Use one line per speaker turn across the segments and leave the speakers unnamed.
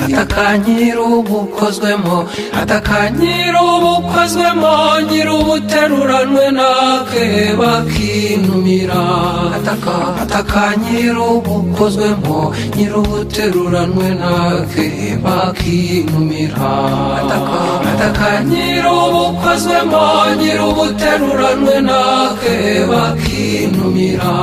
Ataka nyirubukozwemo, ataka nyirubukozwemo, nyirubuteruranwe nake bakintumira. Ataka, ataka nyirubukozwemo, nyirubuteruranwe nake bakintumira. Ataka, ataka nyirubukozwemo, nyirubuteruranwe nake bakintumira.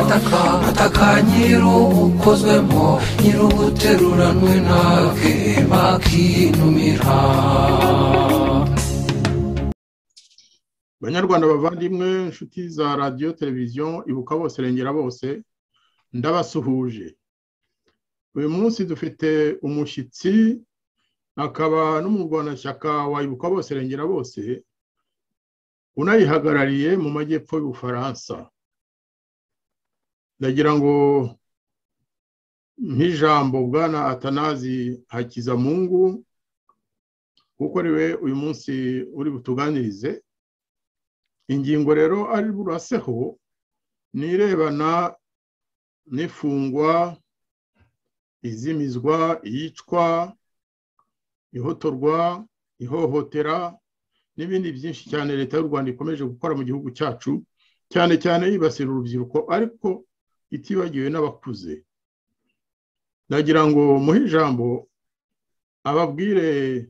Ataka, ataka nyirubukozwemo, nyirubuteruranwe nake bakintumira.
Banyarwanda bavandimwe, inshuti za radio televiziyo Ibuka Bose Rengera Bose, ndabasuhuje. Uyu munsi dufite umushyitsi akaba n'umurwanashyaka wa Ibuka Bose Rengera Bose, unayihagarariye mu majyepfo y'Ubufaransa. Ndagira ngo nk'ijambo bwana Atanazi Hakizamungu, kuko ariwe uyu munsi uri butuganirize. Ingingo rero ari buraseho nirebana n'ifungwa, izimizwa, iyicwa, ihotorwa, ihohotera n'ibindi byinshi cyane leta y'u Rwanda ikomeje gukora mu gihugu cyacu, cyane cyane yibasira urubyiruko ariko itibagiwe n'abakuze. Ndagira ngo muhe ijambo ababwire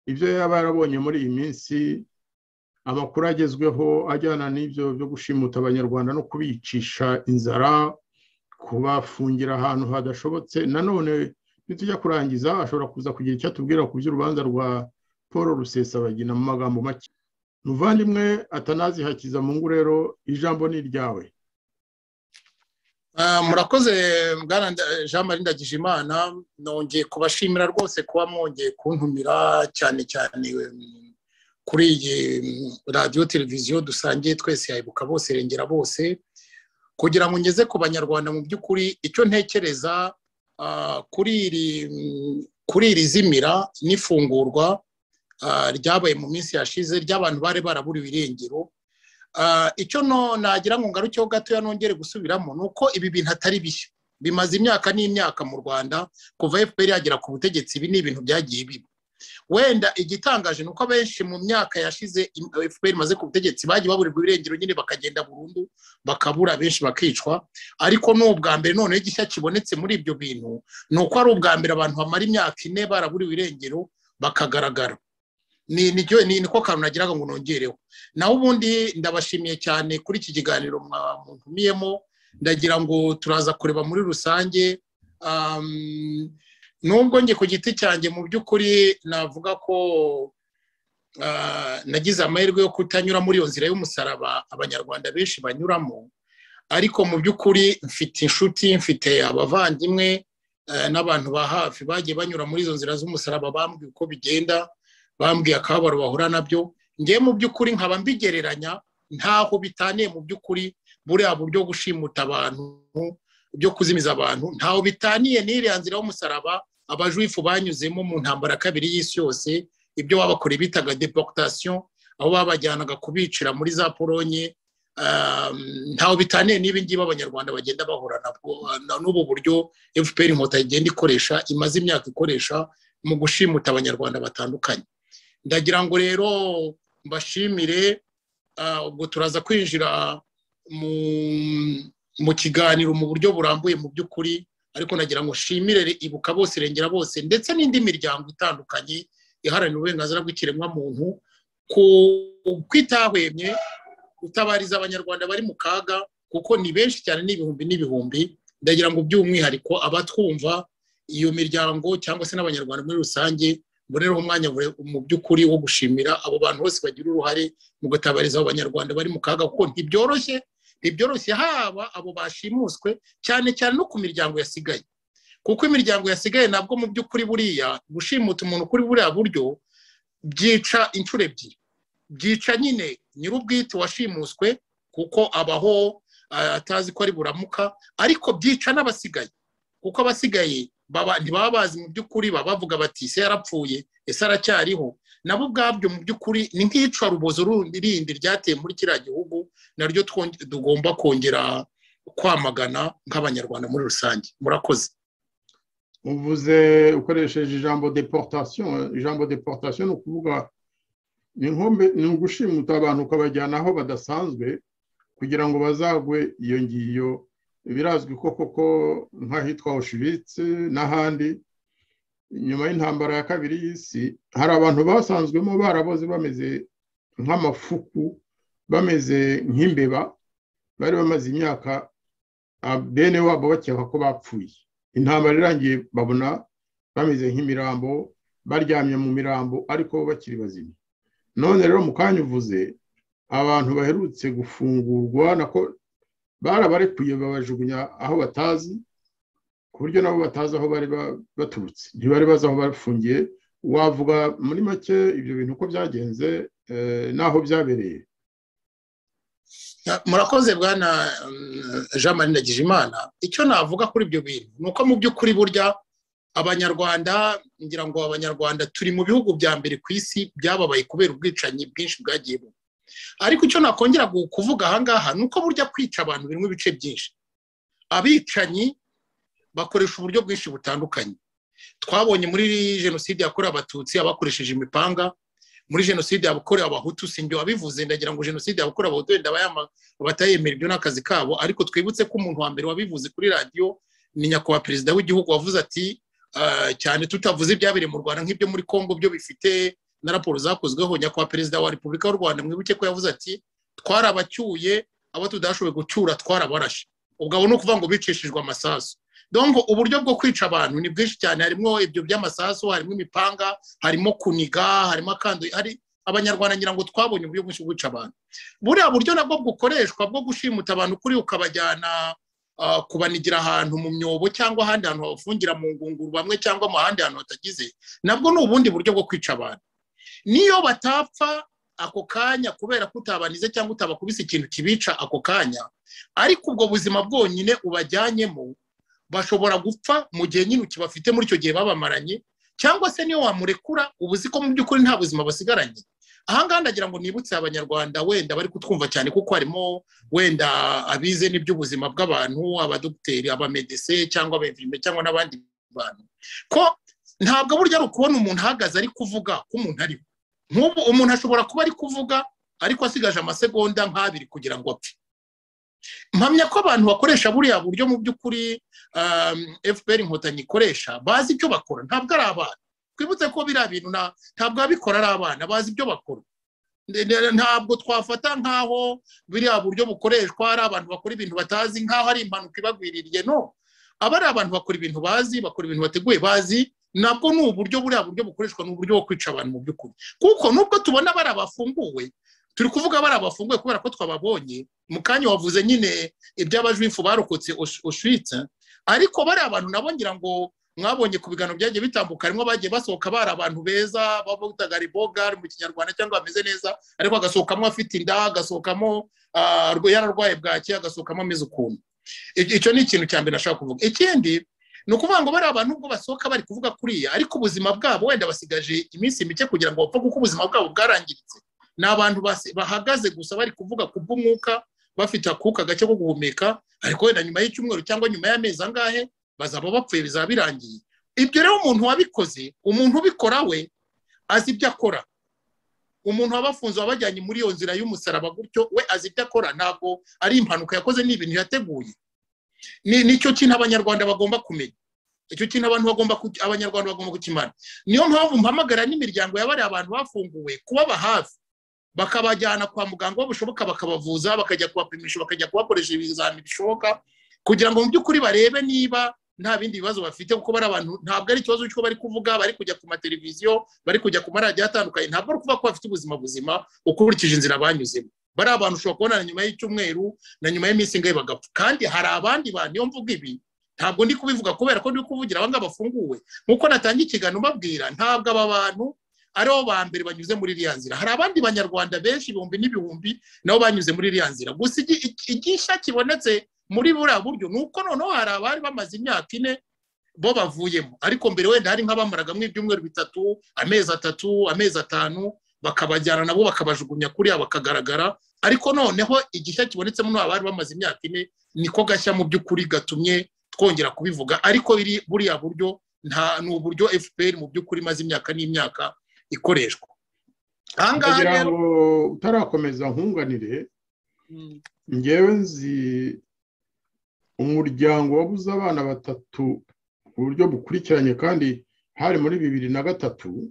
ibyo yaba yarabonye muri iyi minsi, amakuru agezweho ajyana n'ibyo byo gushimuta abanyarwanda no kubicisha inzara, kubafungira ahantu hadashobotse. Nanone nitujya kurangiza ashobora kuza kugira icyo atubwira ku by'urubanza rwa Paul Rusesabagina mu magambo make. Muvandimwe Atanazi Hakizamungu, rero ijambo ni iryawe.
Murakoze bwana Jean Marie Ndagijimana, nongeye kubashimira rwose kuba mwongeye kuntumira, cyane cyane kuri iyi radiyo televiziyo dusangiye twese ya Ibuka Bose Rengera Bose, kugira ngo ngeze ku banyarwanda mu by'ukuri icyo ntekereza kuri iri zimira n'ifungurwa ryabaye mu minsi yashize ry'abantu bari baraburiwe irengero. Icyo nagira ngo ngarukeho gatoya nongere gusubiramo ni uko ibi bintu atari bishya, bimaze imyaka n'imyaka mu Rwanda kuva FPR yagera ku butegetsi. Ibi ni ibintu byagiye biba. Wenda igitangaje ni uko abenshi mu myaka yashize FPR imaze ku butegetsi bagiye baburirwa ibirengero nyine, bakagenda burundu, bakabura, benshi bakicwa. Ariko ni ubwa mbere noneho igishya kibonetse muri ibyo bintu ni uko ari ubwa mbere abantu bamara imyaka 4 baraburiwe irengero bakagaragara. Niko kantu nagiraga ngo nongereho. Naho ubundi ndabashimiye cyane kuri iki kiganiro mwantumiyemo. Ndagira ngo turaza kureba muri rusange. Nubwo njye ku giti cyanjye mu by'ukuri navuga ko nagize amahirwe yo kutanyura muri iyo nzira y'umusaraba abanyarwanda benshi banyuramo, ariko mu by'ukuri mfite inshuti, mfite abavandimwe n'abantu ba hafi bagiye banyura muri izo nzira z'umusaraba, bambwiye uko bigenda, bambwiye akababaro bahura nabyo. Ngewe mu by'ukuri nkaba mbigereranya ntaho bitaniye mu by'ukuri buriya buryo gushimuta abantu, byo kuzimiza abantu, ntaho bitaniye n'iriya nzira y'umusaraba abajuifu banyuzemo mu ntambara kabiri y'isi yose, ibyo babakoreye bitaga deportation, aho babajyanaga kubicira muri za Polonye. Ntaho bitaniye n'ibi ngibi abanyarwanda bagenda bahura nabwo n'ubu buryo FPR Inkotanyi igenda ikoresha, imaze imyaka ikoresha mu gushimuta abanyarwanda batandukanye. Ndagira ngo rero mbashimire. Ubwo turaza kwinjira mu kiganiro mu buryo burambuye mu by'ukuri, ariko nagira ngo nshimire Ibuka Bose Rengera Bose ndetse n'indi miryango itandukanye iharanira uburenganzira bw'ikiremwamuntu ku kwitahwemye gutabariza abanyarwanda bari mu kaga, kuko ni benshi cyane, ni ibihumbi n'ibihumbi. Ndagira ngo by'umwihariko abatwumva iyo miryango cyangwa se n'abanyarwanda muri rusange, mbonereho umwanya mu by'ukuri wo gushimira abo bantu bose bagira uruhare mu gutabariza abo banyarwanda bari mu kaga, kuko ntibyoroshye, ntibyoroshye haba abo bashimuswe, cyane cyane no ku miryango yasigaye, kuko imiryango yasigaye nabwo mu by'ukuri buriya gushimuta umuntu kuri buriya buryo byica inshuro ebyiri. Byica nyine nyir'ubwite washimuswe kuko abaho atazi ko ari buramuka, ariko byica n'abasigaye, kuko abasigaye ntibaba bazi mu by'ukuri, baba bavuga bati ese yarapfuye, ese aracyariho. Nabo ubwabyo mu by'ukuri ni nk'iyicarubozo rindi ryateye muri kiriya gihugu, naryo tugomba kongera kwamagana nk'abanyarwanda muri rusange. Murakoze.
Uvuze ukoresheje ijambo deportation. Ijambo deportation ni ukuvuga ni ugushimuta abantu ukabajyana aho badasanzwe kugira ngo bazagwe iyo ngiyo. Birazwi ko koko nk'ahitwa Auschwitz n'ahandi nyuma y'intambara ya kabiri y'isi hari abantu basanzwemo baraboze bameze nk'amafuku, bameze nk'imbeba, bari bamaze imyaka bene wabo bakeka ko bapfuye. Intambara irangiye babona bameze nk'imirambo, baryamye mu mirambo ariko bakiri bazima. None rero mu kanya uvuze abantu baherutse gufungurwa, nako barabarekuye babajugunya aho batazi, ku buryo nabo batazi aho bari baturutse, ntibari bazi aho bafungiye. Wavuga muri make ibyo bintu uko byagenze n'aho byabereye?
Murakoze bwana Jean Marie Ndagijimana. Icyo navuga kuri ibyo bintu ni uko mu by'ukuri burya Abanyarwanda, ngira ngo Abanyarwanda turi mu bihugu bya mbere ku isi byababaye kubera ubwicanyi bwinshi bwagiye buba. Ariko icyo nakongera kuvuga aha ngaha ni uko burya kwica abantu birimo ibice byinshi. Abicanyi bakoresha uburyo bwinshi butandukanye. Twabonye muri jenoside yakorewe Abatutsi abakoresheje imipanga, muri jenoside yakorewe Abahutu, sinjye wabivuze, ndagira ngo jenoside yakorewe Abahutu wenda batayemera ibyo n'akazi kabo, ariko twibutse ko umuntu wa mbere wabivuze kuri radiyo ni nyakubahwa perezida w'igihugu wavuze ati cyane tutavuze ibyabereye mu Rwanda nk'ibyo muri Kongo byo bifite na raporo zakozweho. Nyakubahwa perezida wa Repubulika y'u Rwanda mwibuke ko yavuze ati twarabacyuye, abo tudashoboye gucyura twarabarashe. Ubwo abo ni ukuvuga ngo bicishijwe amasasu. Donc uburyo bwo kwica abantu ni bwinshi cyane, harimo ibyo by'amasasu, harimo imipanga, harimo kuniga, harimo akando. Hari Abanyarwanda ngira ngo twabonye uburyo bwinshi bwo kwica abantu. Buriya buryo nabwo bukoreshwa bwo gushimuta abantu kuri ukabajyana kubanigira ahantu mu myobo cyangwa ahandi hantu bafungira mu ngunguru bamwe cyangwa mu handi hantu hatagize, nabwo ni ubundi buryo bwo kwica abantu. Niyo batapfa ako kanya kubera kutabanize cyangwa utabakubise ikintu kibica ako kanya, ariko ubwo buzima bwonyine ubajyanyemo bashobora gupfa mu gihe nyine ukibafite muri icyo gihe babamaranye, cyangwa se niyo wamurekura ubuzi ko mu by'ukuri nta buzima basigaranye. Aha ngaha ndagira ngo nibutse Abanyarwanda wenda bari kutwumva cyane, kuko harimo wenda abize n'iby'ubuzima bw'abantu, abadogiteri, abamedese cyangwa abemvime cyangwa n'abandi bantu, ko ntabwo burya ari ukubona umuntu ahagaze ari kuvuga ko umuntu ariho. Nk'ubu umuntu ashobora kuba ari kuvuga ariko asigaje amasegonda nk'abiri kugira ngo apfe. Mpamya ko abantu bakoresha buriya buryo mu by'ukuri FPR Inkotanyi ikoresha bazi icyo bakora, ntabwo ari abana. Twibutse ko biriya bintu ntabwo ababikora ari abana, bazi ibyo bakora. Ntabwo twafata nk'aho buriya buryo bukoreshwa ari abantu bakora ibintu batazi, nk'aho ari impanuka ibagwiririye. No, aba ari abantu bakora ibintu bazi, bakora ibintu bateguye bazi. Nabwo ni uburyo, buriya buryo bukoreshwa ni uburyo bwo kwica abantu mu by'ukuri. Kuko nubwo tubona bari abafunguwe, turi kuvuga bari abafunguwe kubera ko twababonye mu kanya wavuze nyine iby'abajuifu barokotse Auschwitz, ariko bari abantu nabo ngira ngo mwabonye ku biganiro byagiye bitambuka, harimo bagiye basohoka bari abantu beza babutaga riboga mu Kinyarwanda cyangwa bameze neza, ariko agasohokamo afite inda, agasohokamo yararwaye bwaki, agasohokamo ameze ukuntu. Icyo ni ikintu cya mbere nashaka kuvuga. Ikindi ni ukuvuga ngo bari abantu ubwo basohoka bari kuvuga kuriya, ariko ubuzima bwabo wenda basigaje iminsi mike kugira ngo bapfe, kuko ubuzima bwabo bwarangiritse. Ni abantu bahagaze gusa bari kuvuga ku bw'umwuka, bafite akuka gake ko guhumeka, ariko wenda nyuma y'icyumweru cyangwa nyuma y'amezi angahe bazaba bapfuye, bizaba birangiye. Ibyo rero umuntu wabikoze, umuntu ubikora we azi ibyo akora. Umuntu wabafunze wabajyanye muri iyo nzira y'umusaraba gutyo, we azi ibyo akora, ntabwo ari impanuka yakoze, ni ibintu yateguye. Nicyo kintu Abanyarwanda bagomba kumenya. Icyo kintu abantu bagomba, Abanyarwanda bagomba kukimara. Niyo mpamvu mpamagara n'imiryango y'abari abantu bafunguwe kubaba hafi, bakabajyana kwa muganga aho bishoboka, bakabavuza, bakajya kubapimisha, bakajya kubakoresha ibizamini bishoboka kugira ngo mu by'ukuri barebe niba nta bindi bibazo bafite, kuko bari abantu ntabwo ari ikibazo cy'uko bari kuvuga, bari kujya ku mateleviziyo, bari kujya ku maradiyo atandukanye, ntabwo ari ukuvuga ko bafite ubuzima buzima ukurikije inzira banyuzemo. Bari abantu ushobora kubona nyuma y'icyumweru na nyuma y'iminsi ingahe bagapfa. Kandi hari abandi bantu, iyo mvuga ibi ntabwo ndi kubivuga kubera ko ndi kuvugira aba ngaba bafunguwe, nkuko natangiye ikiganiro mbabwira, ntabwo aba bantu aribo ba mbere banyuze muri iriya nzira. Hari abandi Banyarwanda benshi ibihumbi n'ibihumbi nabo banyuze muri iriya nzira. Gusa igishya kibonetse muri buriya buryo ni uko noneho hari abari bamaze imyaka ine bo bavuyemo, ariko mbere wenda hari nk'abamaragamo ibyumweru bitatu, amezi atatu, amezi atanu, bakabajyana nabo bakabajugunya kuriya bakagaragara. Ariko noneho igishya kibonetsemo ni abari bamaze imyaka ine, niko gashya mu by'ukuri gatumye twongera kubivuga. Ariko buriya buryo Nta ni uburyo FPR mu by'ukuri imaze imyaka n'imyaka ikoreshwa.
Ahangaha rero utarakomeza nkunganire, ngewe nzi umuryango wabuze abana batatu ku buryo bukurikiranye, kandi hari muri 2003.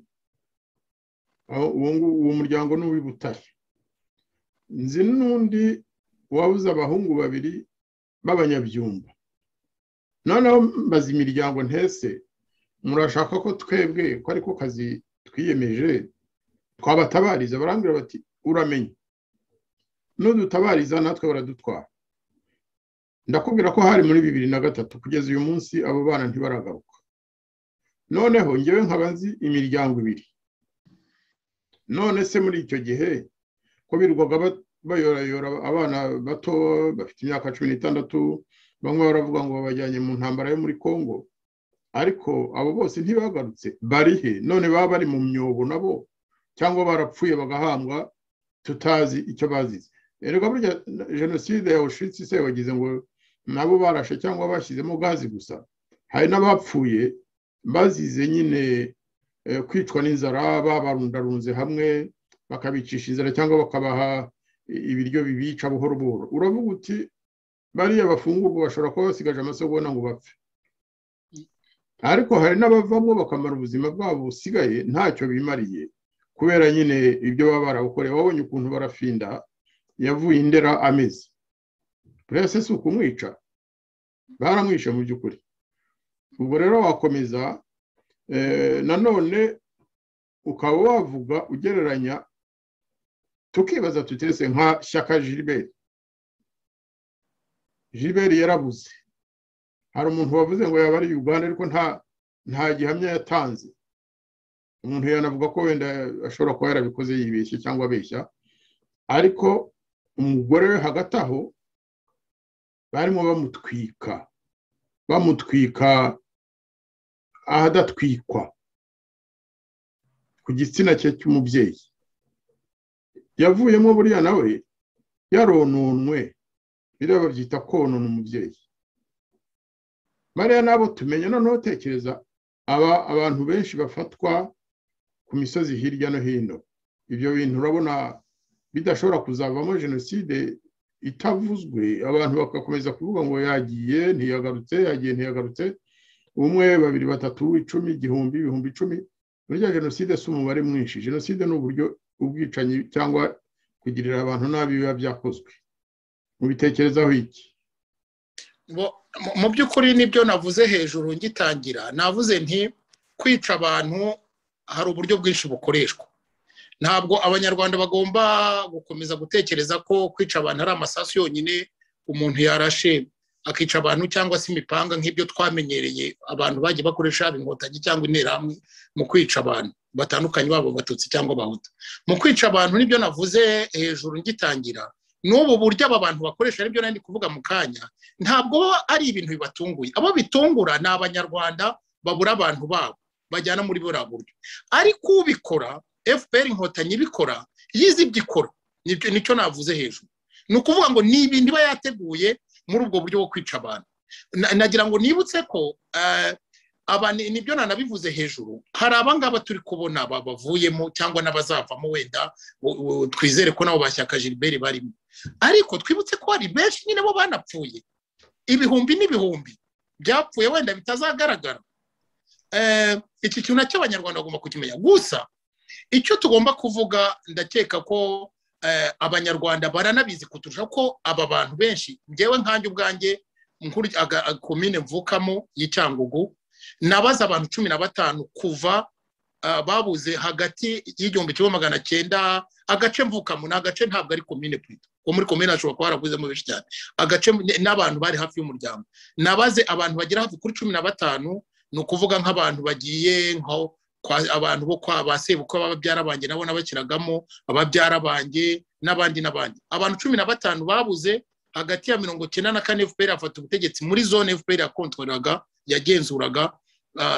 Uwo muryango ni uw'i Butare. Nzi n'undi wabuze abahungu babiri b'abanyabyumba. Noneho mbaza imiryango ntese, murashaka ko twebwe ko ariko kazi twiyemeje twabatabariza? Barambwira bati uramenye nudutabariza natwe baradutwara. Ndakubwira ko hari muri 2003, kugeza uyu munsi abo bana ntibaragaruka. Noneho ngewe nkaba nzi imiryango ibiri. None se muri icyo gihe ko birirwaga bayorayora abana bato bafite imyaka 16, bamwe baravuga ngo babajyanye mu ntambara yo muri Kongo, ariko abo bose ntibagarutse, barihe? None baba bari mu myobo nabo, cyangwa barapfuye bagahambwa tutazi icyo bazize. Erega burya jenoside ya Auschwitz se wagize ngo nabo barashe cyangwa bashyizemo gazi gusa, hari n'abapfuye bazize nyine kwicwa n'inzara, babarundarunze hamwe bakabicisha inzara cyangwa bakabaha ibiryo bibica buhoro buhoro. Uravuga uti bariya bafungurwa bashobora kuba basigaje amasegonda ngo bapfe, ariko hari n'abavamo bakamara ubuzima bwabo busigaye ntacyo bimariye kubera nyine ibyo baba barabukoreye. Wabonye ukuntu Barafinda yavuye Indera ameze, buriya se si ukumwica? Baramwishe mu by'ukuri. Ubwo rero wakomeza nanone ukaba wavuga ugereranya, tukibaza tutese nka Shyaka Gilbert. Gilbert yarabuze, hari umuntu wavuze ngo yaba ari Uganda, ariko nta gihamya yatanze. Umuntu yanavuga ko wenda ashobora kuba yarabikoze yibeshye cyangwa abeshya, ariko umugore we hagati aho barimo bamutwika ahadatwikwa ku gitsina cye cy'umubyeyi. Yavuyemo buriya nawe yarononwe, biriya babyita konona umubyeyi. Bariya nabo tumenya. Noneho tekereza abantu benshi bafatwa ku misozi hirya no hino, ibyo bintu urabona bidashobora kuzavamo jenoside itavuzwe, abantu bagakomeza kuvuga ngo yagiye ntiyagarutse, yagiye ntiyagarutse, umwe, babiri, batatu, 10, 1000, 10,000. Burya jenoside si umubare mwinshi. Jenoside ni uburyo ubwicanyi cyangwa kugirira abantu nabi biba byakozwe. Mubitekerezaho iki?
Mu by'ukuri nibyo navuze hejuru ngitangira, navuze nti kwica abantu hari uburyo bwinshi bukoreshwa. Ntabwo abanyarwanda bagomba gukomeza gutekereza ko kwica abantu ari amasasu yonyine umuntu yarashe akica abantu, cyangwa se imipanga nk'ibyo twamenyereye abantu bagiye bakoresha inkotanyi cyangwa interahamwe mu kwica abantu batandukanye, babo Batutsi cyangwa Abahutu. Mu kwica abantu nibyo navuze hejuru ngitangira, n'ubu buryo aba bantu bakoresha, nibyo nari kuvuga mu kanya, ntabwo ari ibintu bibatunguye. Abo bitungura ni abanyarwanda babura abantu babo bajyana muri buriya buryo, ariko ubikora FPR inkotanyi ibikora yizi ibyo ikora, nicyo navuze hejuru. Ni ukuvuga ngo ni ibintu iba yateguye muri ubwo buryo bwo kwica abantu. Nagira ngo nibutse ko nibyo nanabivuze hejuru, hari abangaba turi kubona bavuyemo cyangwa n'abazavamo, wenda twizere ko nabo ba Shyaka Gilbert barimo, ariko twibutse ko hari benshi nyine bo banapfuye, ibihumbi n'ibihumbi byapfuye wenda bitazagaragara. Iki kintu nacyo abanyarwanda bagomba kukimenya. Gusa icyo tugomba kuvuga, ndakeka ko abanyarwanda baranabizi kuturusha, ko aba bantu benshi, ngewe nkanjye ubwanjye komine mvukamo y'Icyangugu, nabaza abantu 15 kuva babuze hagati y'1900, agace mvukamo ni agace ntabwo ari komine plutôt, ko muri komine ashobora kuba harabuzemo benshi cyane, agace n'abantu bari hafi y'umuryango, nabaze abantu bagera hafi kuri 15, ni ukuvuga nk'abantu bagiye nko abantu bo kwa ba sebukwe ababyara banjye nabo nabakiragamo, ababyara banjye n'abandi n'abandi, abantu 15 babuze hagati ya 94 FPR afata ubutegetsi muri zone FPR yakontroraga, yagenzuraga,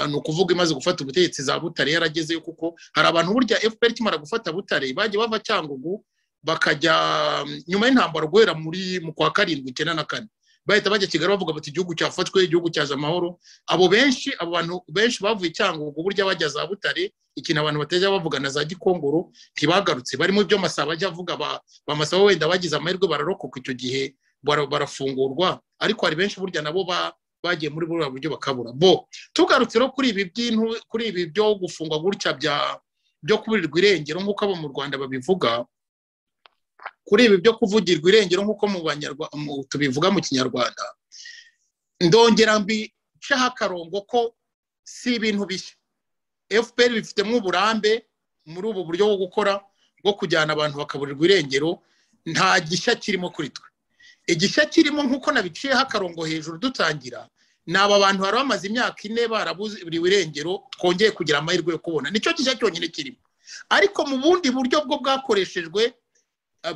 ni ukuvuga imaze gufata ubutegetsi za Butare yaragezeyo, kuko hari abantu burya FPR ikimara gufata Butare bagiye bava Cyangugu bakajya nyuma y'intambara guhera muri mu kwa 7 94 Bahita bajya Kigali bavuga bati igihugu cyafatwe, igihugu cyaje amahoro. Abo benshi, abo bantu benshi bavuye Cyangugu burya bajya za Butare, ikintu abantu batajya bavuga na za Gikongoro, ntibagarutse. Barimo ibyo Masaba ajya avuga, ba Masaba wenda bagize amahirwe bararokoka icyo gihe, barafungurwa, ariko hari benshi burya nabo bagiye muri buriya buryo bakabura. Bo tugarutse rero kuri ibi by'intu, kuri ibi byo gufungwa gutya byo kuburirwa irengero nk'uko abo mu Rwanda babivuga, kuri ibi byo kuvugirwa irengero nk'uko mu Banyarwanda tubivuga mu Kinyarwanda, ndongera mbicaho akarongo ko si ibintu bishya. FPR bifitemo uburambe muri ubu buryo bwo gukora, bwo kujyana abantu bakaburirwa irengero. Nta gishya kirimo kuri twe. Igishya kirimo nk'uko nabiciyeho akarongo hejuru dutangira, ni aba bantu bari bamaze imyaka 4 baraburiwe irengero, twongeye kugira amahirwe yo kubona. Nicyo gishya cyonyine kirimo. Ariko mu bundi buryo bwo bwakoreshejwe,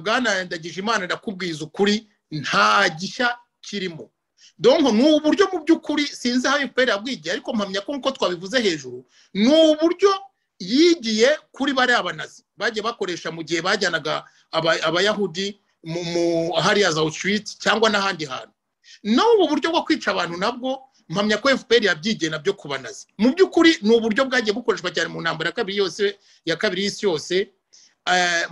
Bwana Ndagijimana, ndakubwiza ukuri, nta gishya kirimo. Donc ni uburyo mu by'ukuri sinzi aho FPR yabwigiye, ariko mpamya ko nkuko twabivuze hejuru, ni uburyo yigiye kuri bariya banazi bagiye bakoresha mu gihe bajyanaga abayahudi mu hariya za Auschwitz cyangwa n'ahandi hantu. N'ubu buryo bwo kwica abantu nabwo mpamya ko FPR yabyigiye nabyo ku banazi. Mu by'ukuri ni uburyo bwagiye bukoreshwa cyane mu ntambara ya kabiri y'isi yose,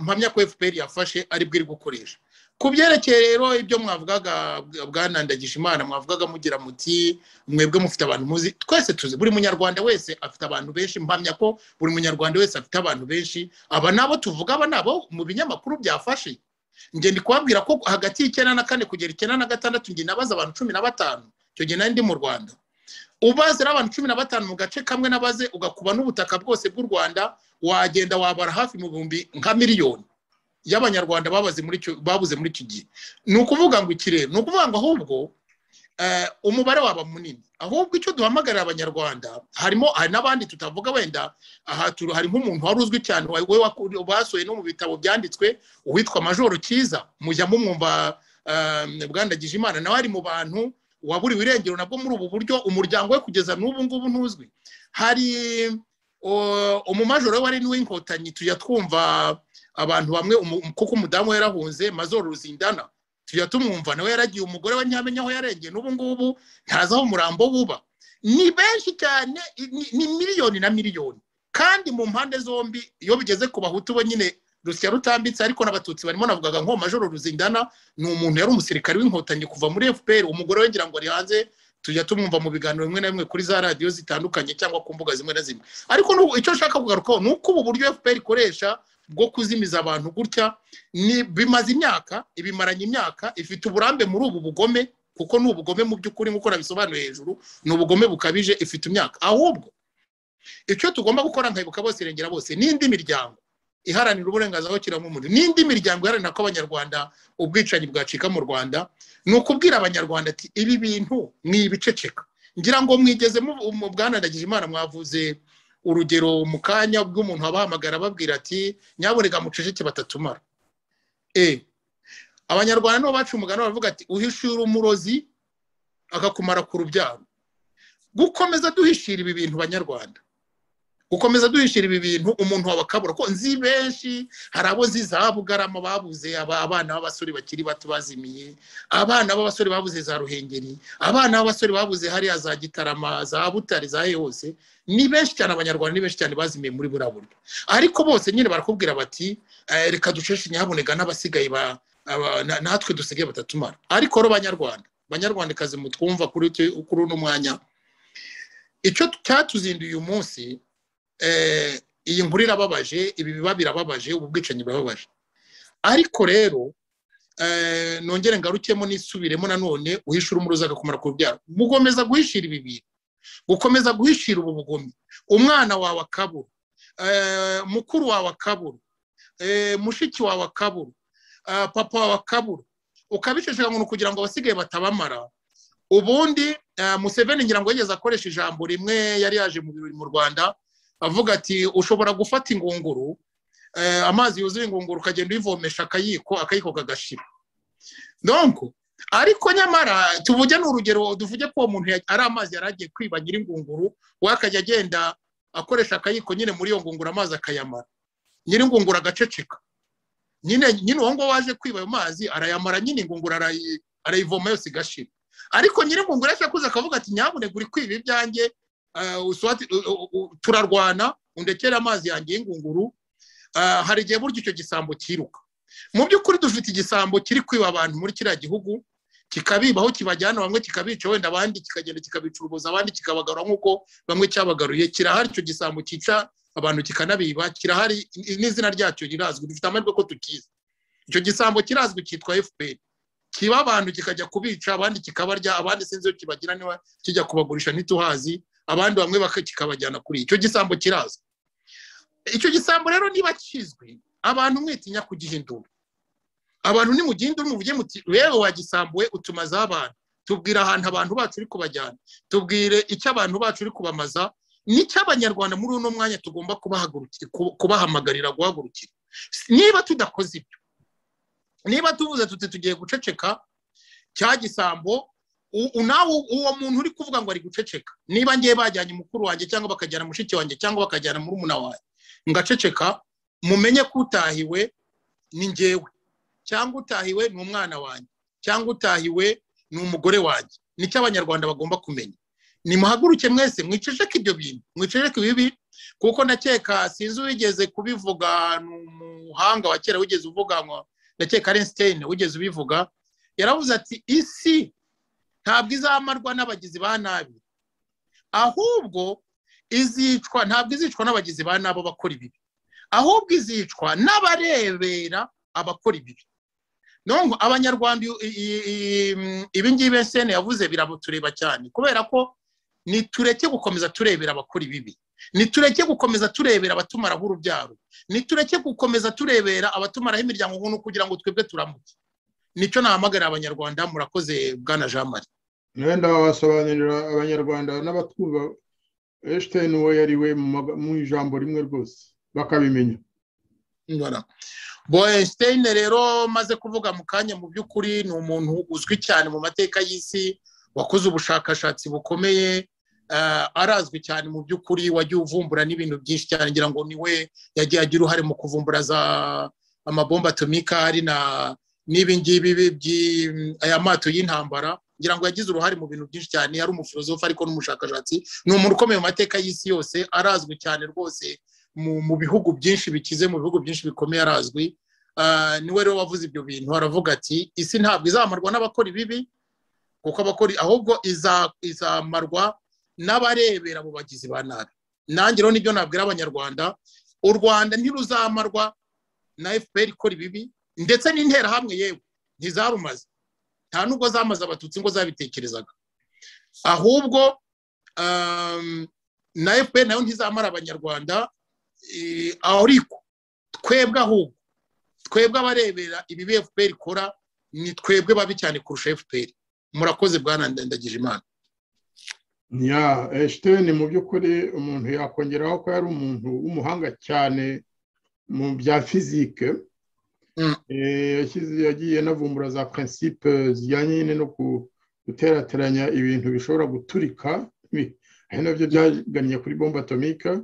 mpamya ko FPR yafashe ari bwo iri gukoresha. Ku byerekeye rero ibyo mwavugaga Bwana Ndagijimana, mwavugaga mugira muti mwebwe mufite abantu muzi, twese tuzi, buri munyarwanda wese afite abantu benshi. Mpamya ko buri munyarwanda wese afite abantu benshi. Aba nabo tuvuga, aba nabo mu binyamakuru byafashe. Nge ndi kubabwira ko hagati y'94 kugera 96 nge nabaza abantu 15, icyo gihe nari ndi mu Rwanda. Ubaze rero abantu 15 mu gace kamwe nabaze, ugakuba n'ubutaka bwose bw'u Rwanda, wagenda wabara hafi mu bihumbi nka miliyoni y'abanyarwanda babuze muri icyo gihe. Ni ukuvuga ngo iki rero, ni ukuvuga ngo ahubwo umubare waba munini. Ahubwo icyo duhamagarira abanyarwanda, harimo hari n'abandi tutavuga wenda aha, hari nk'umuntu wari uzwi cyane we basohoye no mu bitabo byanditswe, uwitwa Majoro Cyiza, mujya mumwumva, Bwana Ndagijimana, nawe ari mu bantu waburiwe irengero nabwo muri ubu buryo, umuryango we kugeza n'ubu ngubu ntuzwi. Hari umumajoro wari n'uw'inkotanyi, tujya twumva abantu bamwe, kuko umudamu we yarahunze, Majoro Ruzindana, tujya tumwumva nawe yaragiye, umugore we ntiyamenya aho yarengeye, n'ubu ngubu ntazi aho umurambo wuba. Ni benshi cyane, ni miliyoni na miliyoni. Kandi mu mpande zombi, iyo bigeze ku Bahutu bo nyine rusya rutambitse, ariko n'Abatutsi barimo. Navugaga nko Majoro Ruzindana, ni umuntu yari umusirikare w'inkotanyi kuva muri FPR, umugore we ngira ngo ari hanze, tujya tumwumva mu biganiro bimwe na bimwe kuri za radiyo zitandukanye cyangwa ku mbuga zimwe na zimwe. Ariko icyo nshaka kugarukaho ni uko ubu buryo FPR ikoresha bwo kuzimiza abantu gutya, ni bimaze imyaka, ibimaranye imyaka, ifite uburambe muri ubu bugome, kuko ni ubugome mu by'ukuri nk'uko nabisobanuye hejuru, ni ubugome bukabije, ifite imyaka. Ahubwo icyo tugomba gukora nka Ibuka Bose Irengera Bose n'indi miryango iharanira uburenganzira bw'ikiremwamuntu, n'indi miryango iharanira ko abanyarwanda ubwicanyi bwacika mu Rwanda, ni ukubwira abanyarwanda ati ibi bintu ni ibiceceka. Ngira ngo mwigeze mu Bwana Ndagijimana mwavuze urugero mu kanya bw'umuntu abahamagara ababwira ati nyaboneka muceceke batatumara. Abanyarwanda nibo baca umugani baravuga ati uhishura umurozi akakumara ku rubyaro. Gukomeza duhishira ibi bintu banyarwanda, gukomeza duhishira ibi bintu umuntu wabakabura, ko nzi benshi, hari abo nzi za Bugarama babuze abana b'abasore bakiri bato bazimiye, abana b'abasore babuze za Ruhengeri, abana b'abasore babuze hariya za Gitarama, za Butare, za hose. Ni benshi cyane abanyarwanda, ni benshi cyane bazimiye muri buriya buryo. Ariko bose nyine barakubwira bati reka duceshe nyaboneka n'abasigaye natwe dusigaye batatumara. Ariko rero banyarwanda, banyarwandakazi mutwumva kuri uno mwanya, icyo cyatuzinduye uyu munsi, iyi nkuru irababaje, ibi biba birababaje, ubu bwicanyi burababaje. Ariko rero nongere ngarukemo nisubiremo nanone, uhishura umurozi agakomera ku rubyaro. Mugomeza guhishira ibi bintu, gukomeza guhishira ubu bugome, umwana wawe akabura, mukuru wawe akabura, mushiki wawe akabura, papa wawe akabura, ukabiceceka ngo kugira ngo abasigaye batabamara. Ubundi Museveni ngira ngo yigeze akoresha ijambo rimwe yari yaje mu birori mu Rwanda, avuga ati ushobora gufata ingunguru, amazi yuzuye ingunguru ukagenda uyivomesha akayiko, akayiko kagashira. Donc ariko nyamara tuvuge n'urugero, duvuge ko uwo muntu ari amazi yaragiye kwiba nyiri ingunguru, we akajya agenda akoresha akayiko nyine muri iyo ngunguru amazi akayamara, nyiri ingunguru agaceceka. Nyine uwo ngo waje kwiba ayo mazi arayamara, nyine ingunguru arayivoma yose igashira. Ariko nyir'ingunguru yashakuze akavuga ati nyabuneka uri kwiba ibyanjye, turarwana, undekere amazi yanjye y'ingunguru. Hari igihe burya icyo gisambo cyiruka. Mu by'ukuri dufite igisambo kiri kwiba abantu muri kiriya gihugu, kikabibaho kibajyana bamwe kikabica, wenda abandi kikagenda kikabica urubozo, abandi kikabagarura nk'uko bamwe cyabagaruye. Kirahari icyo gisambo cyica abantu kikanabiba, kirahari, n'izina ryacyo rirazwi, dufite amahirwe ko tukizi. Icyo gisambo kirazwi, cyitwa FPR. Kiba abantu kikajya kubica, abandi kikabarya, abandi sinzi iyo kibagira niba kijya kubagurisha ntituhazi, abandi bamwe kikabajyana kuri icyo gisambo kirazwi. Icyo gisambo rero niba kizwi, abantu mwitinya kugihindura. Abantu nimugihindura muvuge muti wewe wagisambuwe utumaza abantu, tubwira ahantu abantu bacu uri kubajyana, tubwire icyo abantu bacu uri kubamaza, n'icyo abanyarwanda muri uno mwanya tugomba kubahamagarira guhagurukira. Niba tudakoze ibyo, niba tuvuze tuti tugiye guceceka cya gisambo, nawe uwo muntu uri kuvuga ngo ari guceceka, niba ngiye bajyanye mukuru wanjye cyangwa bakajyana mushiki wanjye cyangwa bakajyana murumuna wanjye ngaceceka, mumenye ko utahiwe ni njyewe, cyangwa utahiwe ni umwana wanjye, cyangwa utahiwe ni umugore wanjye. Nicyo abanyarwanda bagomba kumenya. Nimuhaguruke mwese mwiceceke ibyo bintu, mwiceceke ibibi, kuko ndakeka sinzi wigeze kubivuga, ni umuhanga wa kera wigeze uvuga ngo, ndakeka Einstein wigeze ubivuga, yaravuze ati isi ntabwo izamarwa n'abagizi ba nabi, ahubwo izicwa, ntabwo izicwa n'abagizi ba nabi bakora ibibi, ahubwo izicwa n'abarebera abakora ibibi. Nonko abanyarwanda ibi ngibi Einstein yavuze birabutureba cyane, kubera ko nitureke gukomeza turebera abakora ibibi, nitureke gukomeza turebera abatumaraho urubyaro, nitureke gukomeza turebera abatumaraho imiryango nk'uko kugira ngo twebwe turamuke. Nicyo nahamagarira abanyarwanda. Murakoze bwana Jean Marie.
Wenda wasobanurira abanyarwanda n'abatwumva Einstein uwo yari we mu ijambo rimwe rwose bakabimenya.
Bo Einstein rero maze kuvuga mu kanya, mu by'ukuri ni umuntu uzwi cyane mu mateka y'isi, wakoze ubushakashatsi bukomeye, arazwi cyane mu by'ukuri, wagiye uvumbura n'ibintu byinshi cyane, ngira ngo niwe yagiye agira uruhare mu kuvumbura za amabomba atomika ari na n'ibi ngibi aya mato y'intambara, ngira ngo yagize uruhare mu bintu byinshi cyane. Yari umufilozofe ariko n'umushakashatsi, ni umuntu ukomeye mu mateka y'isi yose, arazwi cyane rwose mu bihugu byinshi bikize, mu bihugu byinshi bikomeye arazwi. Niwe rero wavuze ibyo bintu, aravuga ati isi ntabwo izamarwa n'abakora ibibi, kuko abakora, ahubwo izamarwa n'abarebera mu bagizi ba nabi. Nanjye rero nibyo nabwira abanyarwanda, u Rwanda ntiruzamarwa na FPR ikora ibibi, ndetse n'interahamwe yewe ntizarumaze, nta nubwo zamaze abatutsi ngo zabitekerezaga, ahubwo na FPR nayo ntizamara abanyarwanda. Ariko twebwe ahubwo twebwe abarebera ibibi FPR ikora ni twebwe babi cyane kurusha FPR. Murakoze bwana Ndagijimana.
Ya Einstein mu by'ukuri umuntu yakongeraho ko yari umuntu w'umuhanga cyane mu bya fizike. Yagiye anavumbura za principe zijyanye nyine no guterateranya ibintu bishobora guturika, ari nabyo byagannye kuri bombe atomike.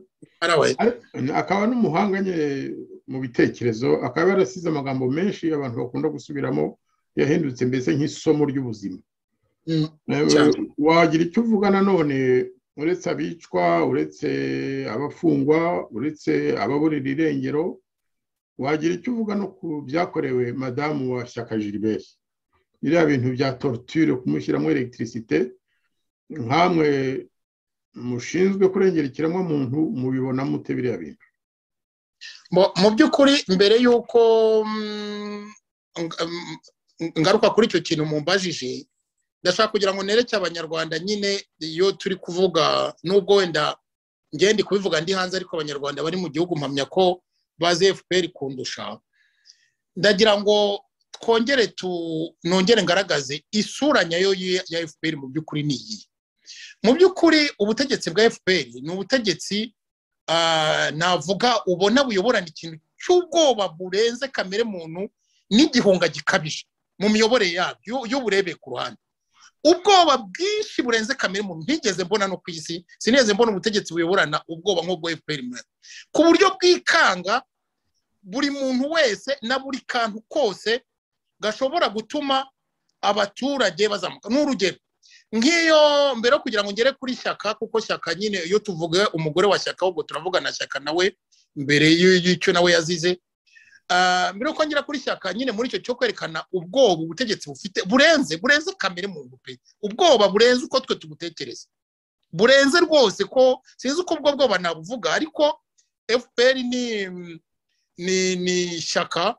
Akaba n'umuhanga nyine mu bitekerezo, akaba yarasize amagambo menshi abantu bakunda gusubiramo, yahindutse mbese nk'isomo ry'ubuzima. Wagira icyo uvuga nanone, uretse abicwa, uretse abafungwa, uretse ababurira irengero, wagira icyo uvuga no ku byakorewe madamu wa Shyaka Gilbert, biriya bintu bya torture, kumushyiramo electricité, nkamwe mushinzwe kurengera ikiremwamuntu mubibona mute biriya bintu?
Mu by'ukuri mbere y'uko ngaruka kuri icyo kintu mumbajije, ndashaka kugira ngo nereke abanyarwanda nyine iyo turi kuvuga, nubwo wenda ngende kubivuga ndi hanze, ariko abanyarwanda bari mu gihugu mpamya ko bazi FPR kundusha. Ndagira ngo twongere nongere ngaragaze isura nyayo ya FPR mu by'ukuri ni iyi. Mu by'ukuri ubutegetsi bwa FPR ni ubutegetsi navuga ubona buyoborana ikintu cy'ubwoba burenze kamere muntu n'igihunga gikabije mu miyoborere yabyo iyo burebeye ku ruhande. Ubwoba bwinshi burenze kamere muntu ntigeze mbona no ku isi, sinigeze mbona ubutegetsi buyoborana ubwoba nk'ubwo FPR, ku buryo bwikanga buri muntu wese na buri kantu kose gashobora gutuma abaturage bazamuka. N'urugero Nk'iyo mbere kugira ngo ngere kuri Shyaka, kuko Shyaka nyine iyo tuvuga umugore wa Shyaka ubwo turavuga na Shyaka nawe mbere y'icyo nawe yazize. Mbere yuko ngera kuri Shyaka nyine muri icyo cyo kwerekana ubwoba ubutegetsi bufite burenze kamere muntu pe, ubwoba burenze uko twe tubutekereza, burenze rwose, ko sinzi uko ubwo bwoba nabuvuga, ariko FPR ni Shyaka,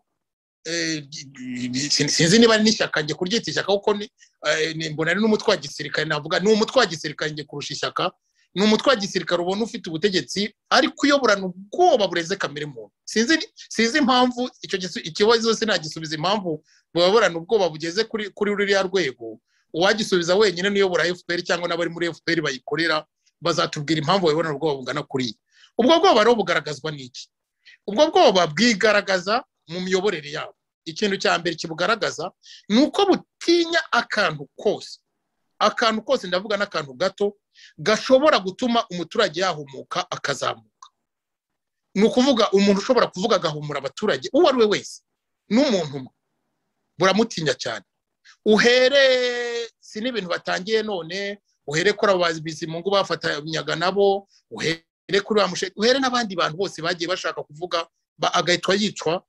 sinzi niba ari n'ishyaka nge kuryita ishyaka kuko ni mbona ari n'umutwe wa gisirikare, navuga ni umutwe wa gisirikare nge kurusha ishyaka. Ni umutwe wa gisirikare ubona ufite ubutegetsi ariko uyoborana ubwoba burenze kamere muntu. Sinzi impamvu icyo ikibazo sinagisubiza impamvu bayoborana ubwoba bugeze kuri ruriya rwego. Uwagisubiza wenyine n'uyobora FPR cyangwa n'abari muri FPR bayikorera bazatubwira impamvu bayoborana ubwoba bungana kuriya. Ubwo bwoba rero bugaragazwa n'iki? Ubwo bwoba bwigaragaza mu miyoborere yabo. Ikintu cya mbere kibugaragaza ni uko butinya akantu kose, akantu kose ndavuga n'akantu gato gashobora gutuma umuturage yahumuka akazamuka. Ni ukuvuga umuntu ushobora kuvuga agahumura abaturage uwo ari we wese n'umuntu umwe buramutinya cyane. Uhere si n'ibintu batangiye none, uhere kuri abo Bizimungu bafatanyaga nabo, uhere kuri ba Mushe, uhere n'abandi bantu bose bagiye bashaka kuvuga agahitwa yicwa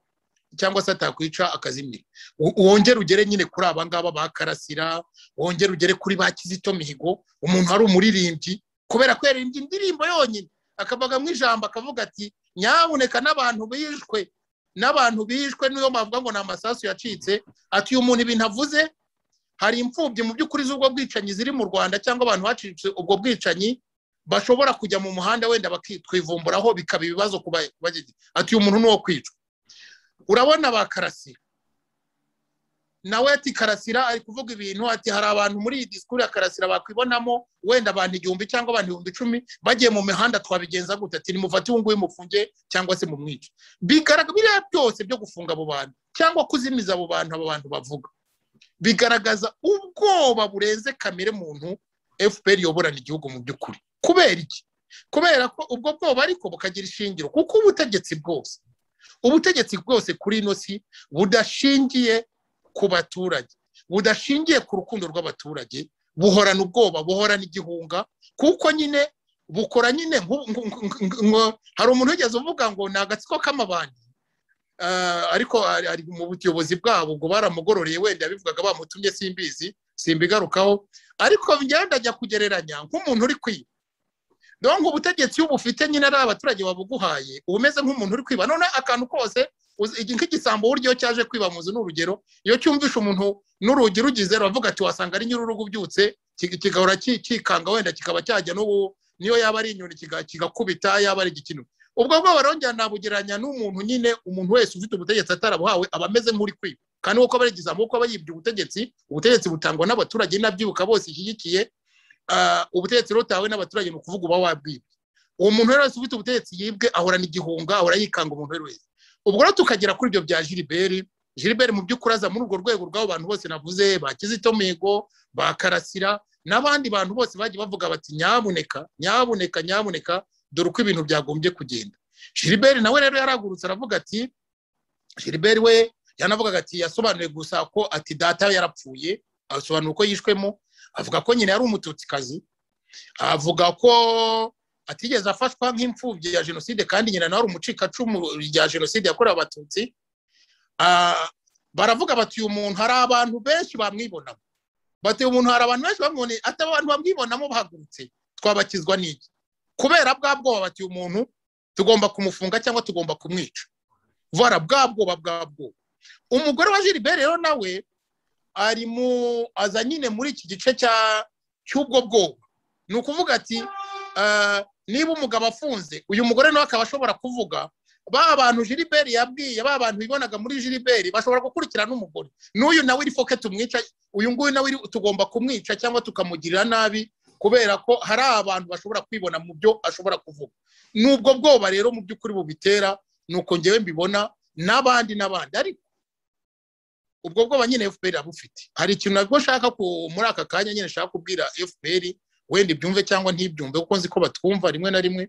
cyangwa se atakwica akazimira. Wongere ugere nyine kuri aba ngaba ba Karasira, wongere ugere kuri ba Kizito Mihigo, umuntu ari umuririmbyi kubera ko yaririmbye indirimbo yonyine akavuga mu ijambo akavuga ati nyabuneka n'abantu bishwe, n'abantu bishwe niyo bavuga ngo ni amasasu yacitse, ati uyu muntu ibintu avuze hari imfubyi mu by'ukuri z'ubwo bwicanyi ziri mu Rwanda cyangwa abantu bacitse ubwo bwicanyi bashobora kujya mu muhanda wenda bakitwivumburaho bikaba ibibazo kubagize, ati uyu muntu ni uwo kwicwa. Urabona ba Karasira nawe ati Karasira ari kuvuga ibintu ati hari abantu muri iyi disikuru ya Karasira bakwibonamo wenda abantu 1000 cyangwa abantu 10,000 bagiye mu mihanda twabigenza gute, ati nimufate uyu nguyu mufunge cyangwa se mumwice. Bigaragara biriya byose byo gufunga abo bantu cyangwa kuzimiza abo bantu, abo bantu bavuga bigaragaza ubwoba burenze kamere muntu FPR yoborana igihugu mu by'ukuri. Kubera iki? Kubera ko ubwo bwoba ariko bukagira ishingiro, kuko ubutegetsi bwose kuri ino si budashingiye ku baturage, budashingiye ku rukundo rw'abaturage, buhorana ubwoba, buhorana igihunga, kuko nyine bukora nyine. Hari umuntu wigeze uvuga ngo ni agatsiko k'amabandi, ariko ari mu buyobozi bwabo ubwo baramugororeye, wenda yabivugaga bamutumye simbizi, simbigarukaho, ariko ngenda ajya kugereranya nk'umuntu uri kwiba. Donc ubutegetsi ubufite nyine ari abaturage babuguhaye, ubumeze nk'umuntu uri kwiba. None akantu kose nk'igisambo buryo cyaje kwiba muzi n'urugero, iyo cyumvisha umuntu n'urugi rugize ravuga ati wasanga ari nyir'urugo ubyutse, kigahora kikanga wenda kikaba cyajya n'ubu niyo yaba ari inyoni kigakubita yaba ari igikino. Ubwo bwo barongera nabugereranya n'umuntu nyine, umuntu wese ufite ubutegetsi atarabuhawe aba ameze nk'uri kwiba. Kandi uko bari igisambo uko abayibye ubutegetsi, ubutegetsi butangwa n'abaturage n'abyibuka bose ishyigikiye, ubutegetsi rutawe n'abaturage mu kuvuga uba wabwibye. Uwo muntu rero wese ufite ubutegetsi yibwe ahorana igihunga, ahora yikanga umuntu wese. Ubwo rero tukagera kuri ibyo bya Gilbert. Gilbert mu by'ukuri aza muri urwo rwego rw'abo bantu bose navuze, ba Kizito Mihigo, ba Karasira n'abandi bantu bose bagiye bavuga bati nyabuneka, nyabuneka, nyabuneka, dore uko ibintu byagombye kugenda. Gilbert nawe rero yaragurutse aravuga ati, Gilbert we yanavugaga ati yasobanuye gusa ko ati data yarapfuye, asobanura uko yishwemo, avuga ko nyine yari umututsikazi, avuga ko atigeze afashwa nk'imfubyi ya jenoside kandi nyina nawe ari umucikacumu rya jenoside yakorewe abatutsi. Baravuga bati uyu muntu hari abantu benshi bamwibonamo, bati uyu muntu hari abantu benshi bamwibonamo, ati abantu bamwibonamo bahagurutse twabakizwa n'iki? Kubera bwa bwoba bati uyu muntu tugomba kumufunga cyangwa tugomba kumwica. Vara bwa bwoba bwa bwoba. Umugore wa Gilbert rero nawe ari mu aza nyine muri iki gice cy'ubwo bwoba. Ni ukuvuga ati niba umugabo afunze uyu mugore nawe akaba ashobora kuvuga, ba bantu Gilbert yabwiye, ba bantu bibonaga muri Gilbert bashobora gukurikirana n'umugore, n'uyu nawe iri foke tumwica, uyu nguyu nawe tugomba kumwica cyangwa tukamugirira nabi, kubera ko hari abantu bashobora kwibona mu byo ashobora kuvuga. Nubwo bwoba rero mu by'ukuri bubitera, nuko ngewe mbibona n'abandi n'abandi. Ariko ubwo bwoba nyine FPR abufite. Hari ikintu nabwo nshaka muri aka kanya nyine nshaka kubwira FPR, wenda ibyumve cyangwa ntibyumve, kuko nzi ko batwumva rimwe na rimwe,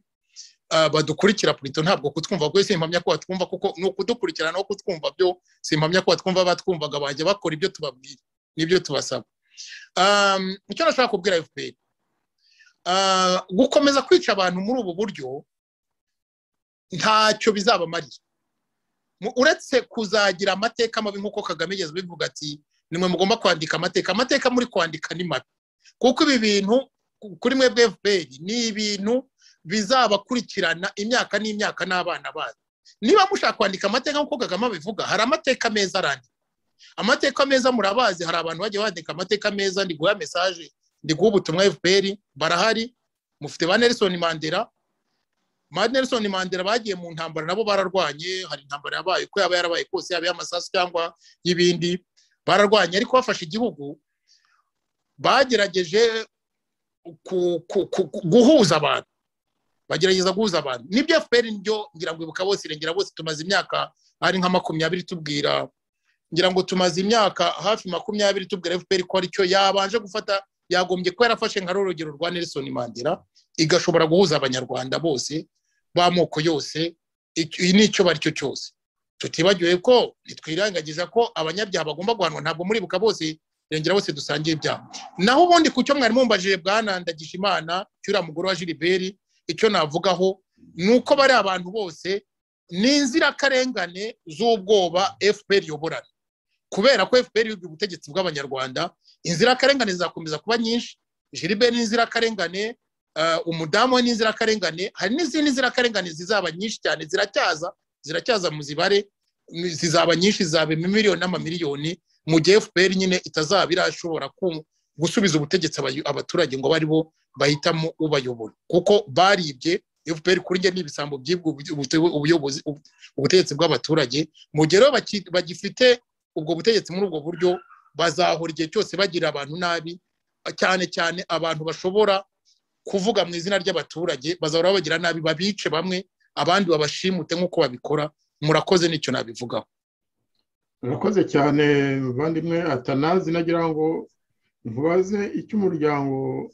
badukurikira plutôt ntabwo kutwumva kuko simpamya ko batwumva, kuko no kudukurikirana no kutwumva byo simpamya ko batwumva, batwumvaga bajya bakora ibyo tubabwira n'ibyo tubasaba. Icyo nashaka kubwira FPR, gukomeza kwica abantu muri ubu buryo ntacyo bizabamarira, uretse kuzagira amateka mabi nk'uko Kagame yigeze abivuga ati nimwe mugomba kwandika amateka. Amateka muri kwandika ni mabi, kuko ibi bintu kuri mwebwe FPR ni ibintu bizabakurikirana imyaka n'imyaka n'abana banyu. Niba mushaka kwandika amateka nk'uko Kagame abivuga, hari amateka meza arandika. Amateka meza murabazi, hari abantu bagiye bandika amateka meza. Ndi guha message, ndi guha ubutumwa FPR, barahari. Mufite ba Nelson Mandela. Ba Nelson Mandela bagiye mu ntambara nabo bararwanye, hari intambara yabaye uko yaba yarabaye kose, yaba y'amasasu cyangwa y'ibindi, bararwanye, ariko bafashe igihugu bagerageje guhuza abantu, bagerageza guhuza abantu. Nibyo FPR nibyo ngira ngo ibuka bose irengera bose. Tumaze imyaka ari nka 20 tubwira, ngira ngo tumaze imyaka hafi 20 tubwira FPR ko aricyo yabanje gufata, yagombye ko yarafashe nka rurugero rwa Nelson Mandela, igashobora guhuza abanyarwanda bose b'amoko yose, nicyo bari cyo cyose. Tutibagiwe ko nitwirengagiza ko abanyabyaha bagomba guhanwa, ntabwo muri ibuka bose irengera bose dusangiye ibyaha. Naho ubundi ku cyo mwari mumbajije bwana Ndagijimana cy'uriya mugore wa Gilbert, icyo navugaho ni uko bari abantu bose ni inzirakarengane z'ubwoba FPR yoborana. Kubera ko FPR yibye ubutegetsi bw'abanyarwanda, inzirakarengane zizakomeza kuba nyinshi. Gilbert ni inzirakarengane, umudamu we ni inzirakarengane, hari n'izindi nzirakarengane zizaba nyinshi cyane, ziracyaza mu zibare, zizaba nyinshi, zizaba imiliyoni n'amamiliyoni, mu gihe FPR nyine itazaba irashobora gusubiza ubutegetsi abaturage ngo bari bo bahitamo ubayobora, kuko baribye. FPR kuri nge n'ibisambo byibwe ubuyobozi, ubutegetsi bw'abaturage. Mu gihe rero bagifite ubwo butegetsi muri ubwo buryo, bazahora igihe cyose bagira abantu nabi, cyane cyane abantu bashobora kuvuga mu izina ry'abaturage, bazahora babagira nabi, babice bamwe, abandi babashimute nk'uko babikora. Murakoze, nicyo nabivugaho.
Murakoze cyane muvandimwe Atanazi. Nagira ngo nkubaze icyo umuryango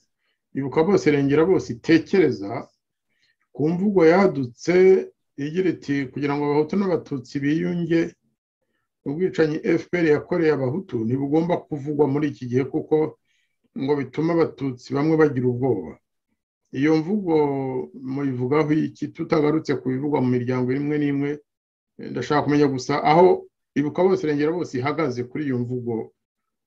ibuka bose irengera bose itekereza ku mvugo yadutse igira iti kugira ngo abahutu n'abatutsi biyunge, ubwicanyi FPR yakoreye abahutu ntibugomba kuvugwa muri iki gihe kuko ngo bituma abatutsi bamwe bagira ubwoba. Iyo mvugo muyivugaho iki, tutagarutse ku bivugwa mu miryango imwe n'imwe? Ndashaka kumenya gusa aho ibuka bose irengera bose ihagaze kuri iyo mvugo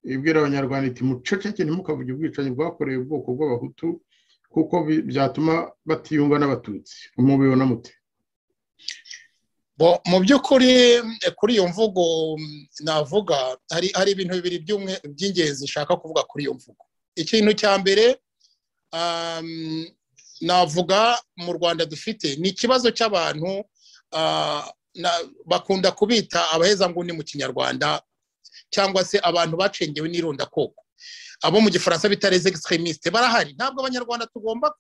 ibwira abanyarwanda iti muceceke ntimukavuge ubwicanyi bwakorewe ubwoko bw'abahutu kuko byatuma batiyunga n'abatutsi. Mubibona mute?
Bo mu by'ukuri kuri iyo mvugo navuga hari ibintu bibiri by'ingenzi nshaka kuvuga kuri iyo mvugo. Ikintu cya mbere navuga, mu Rwanda dufite ni ikibazo cy'abantu bakunda kubita abahezanguni mu Kinyarwanda, cyangwa se abantu bacengewe n'irondakoko, abo mu Gifaransa bita les extrémistes, barahari. Ntabwo abanyarwanda tugomba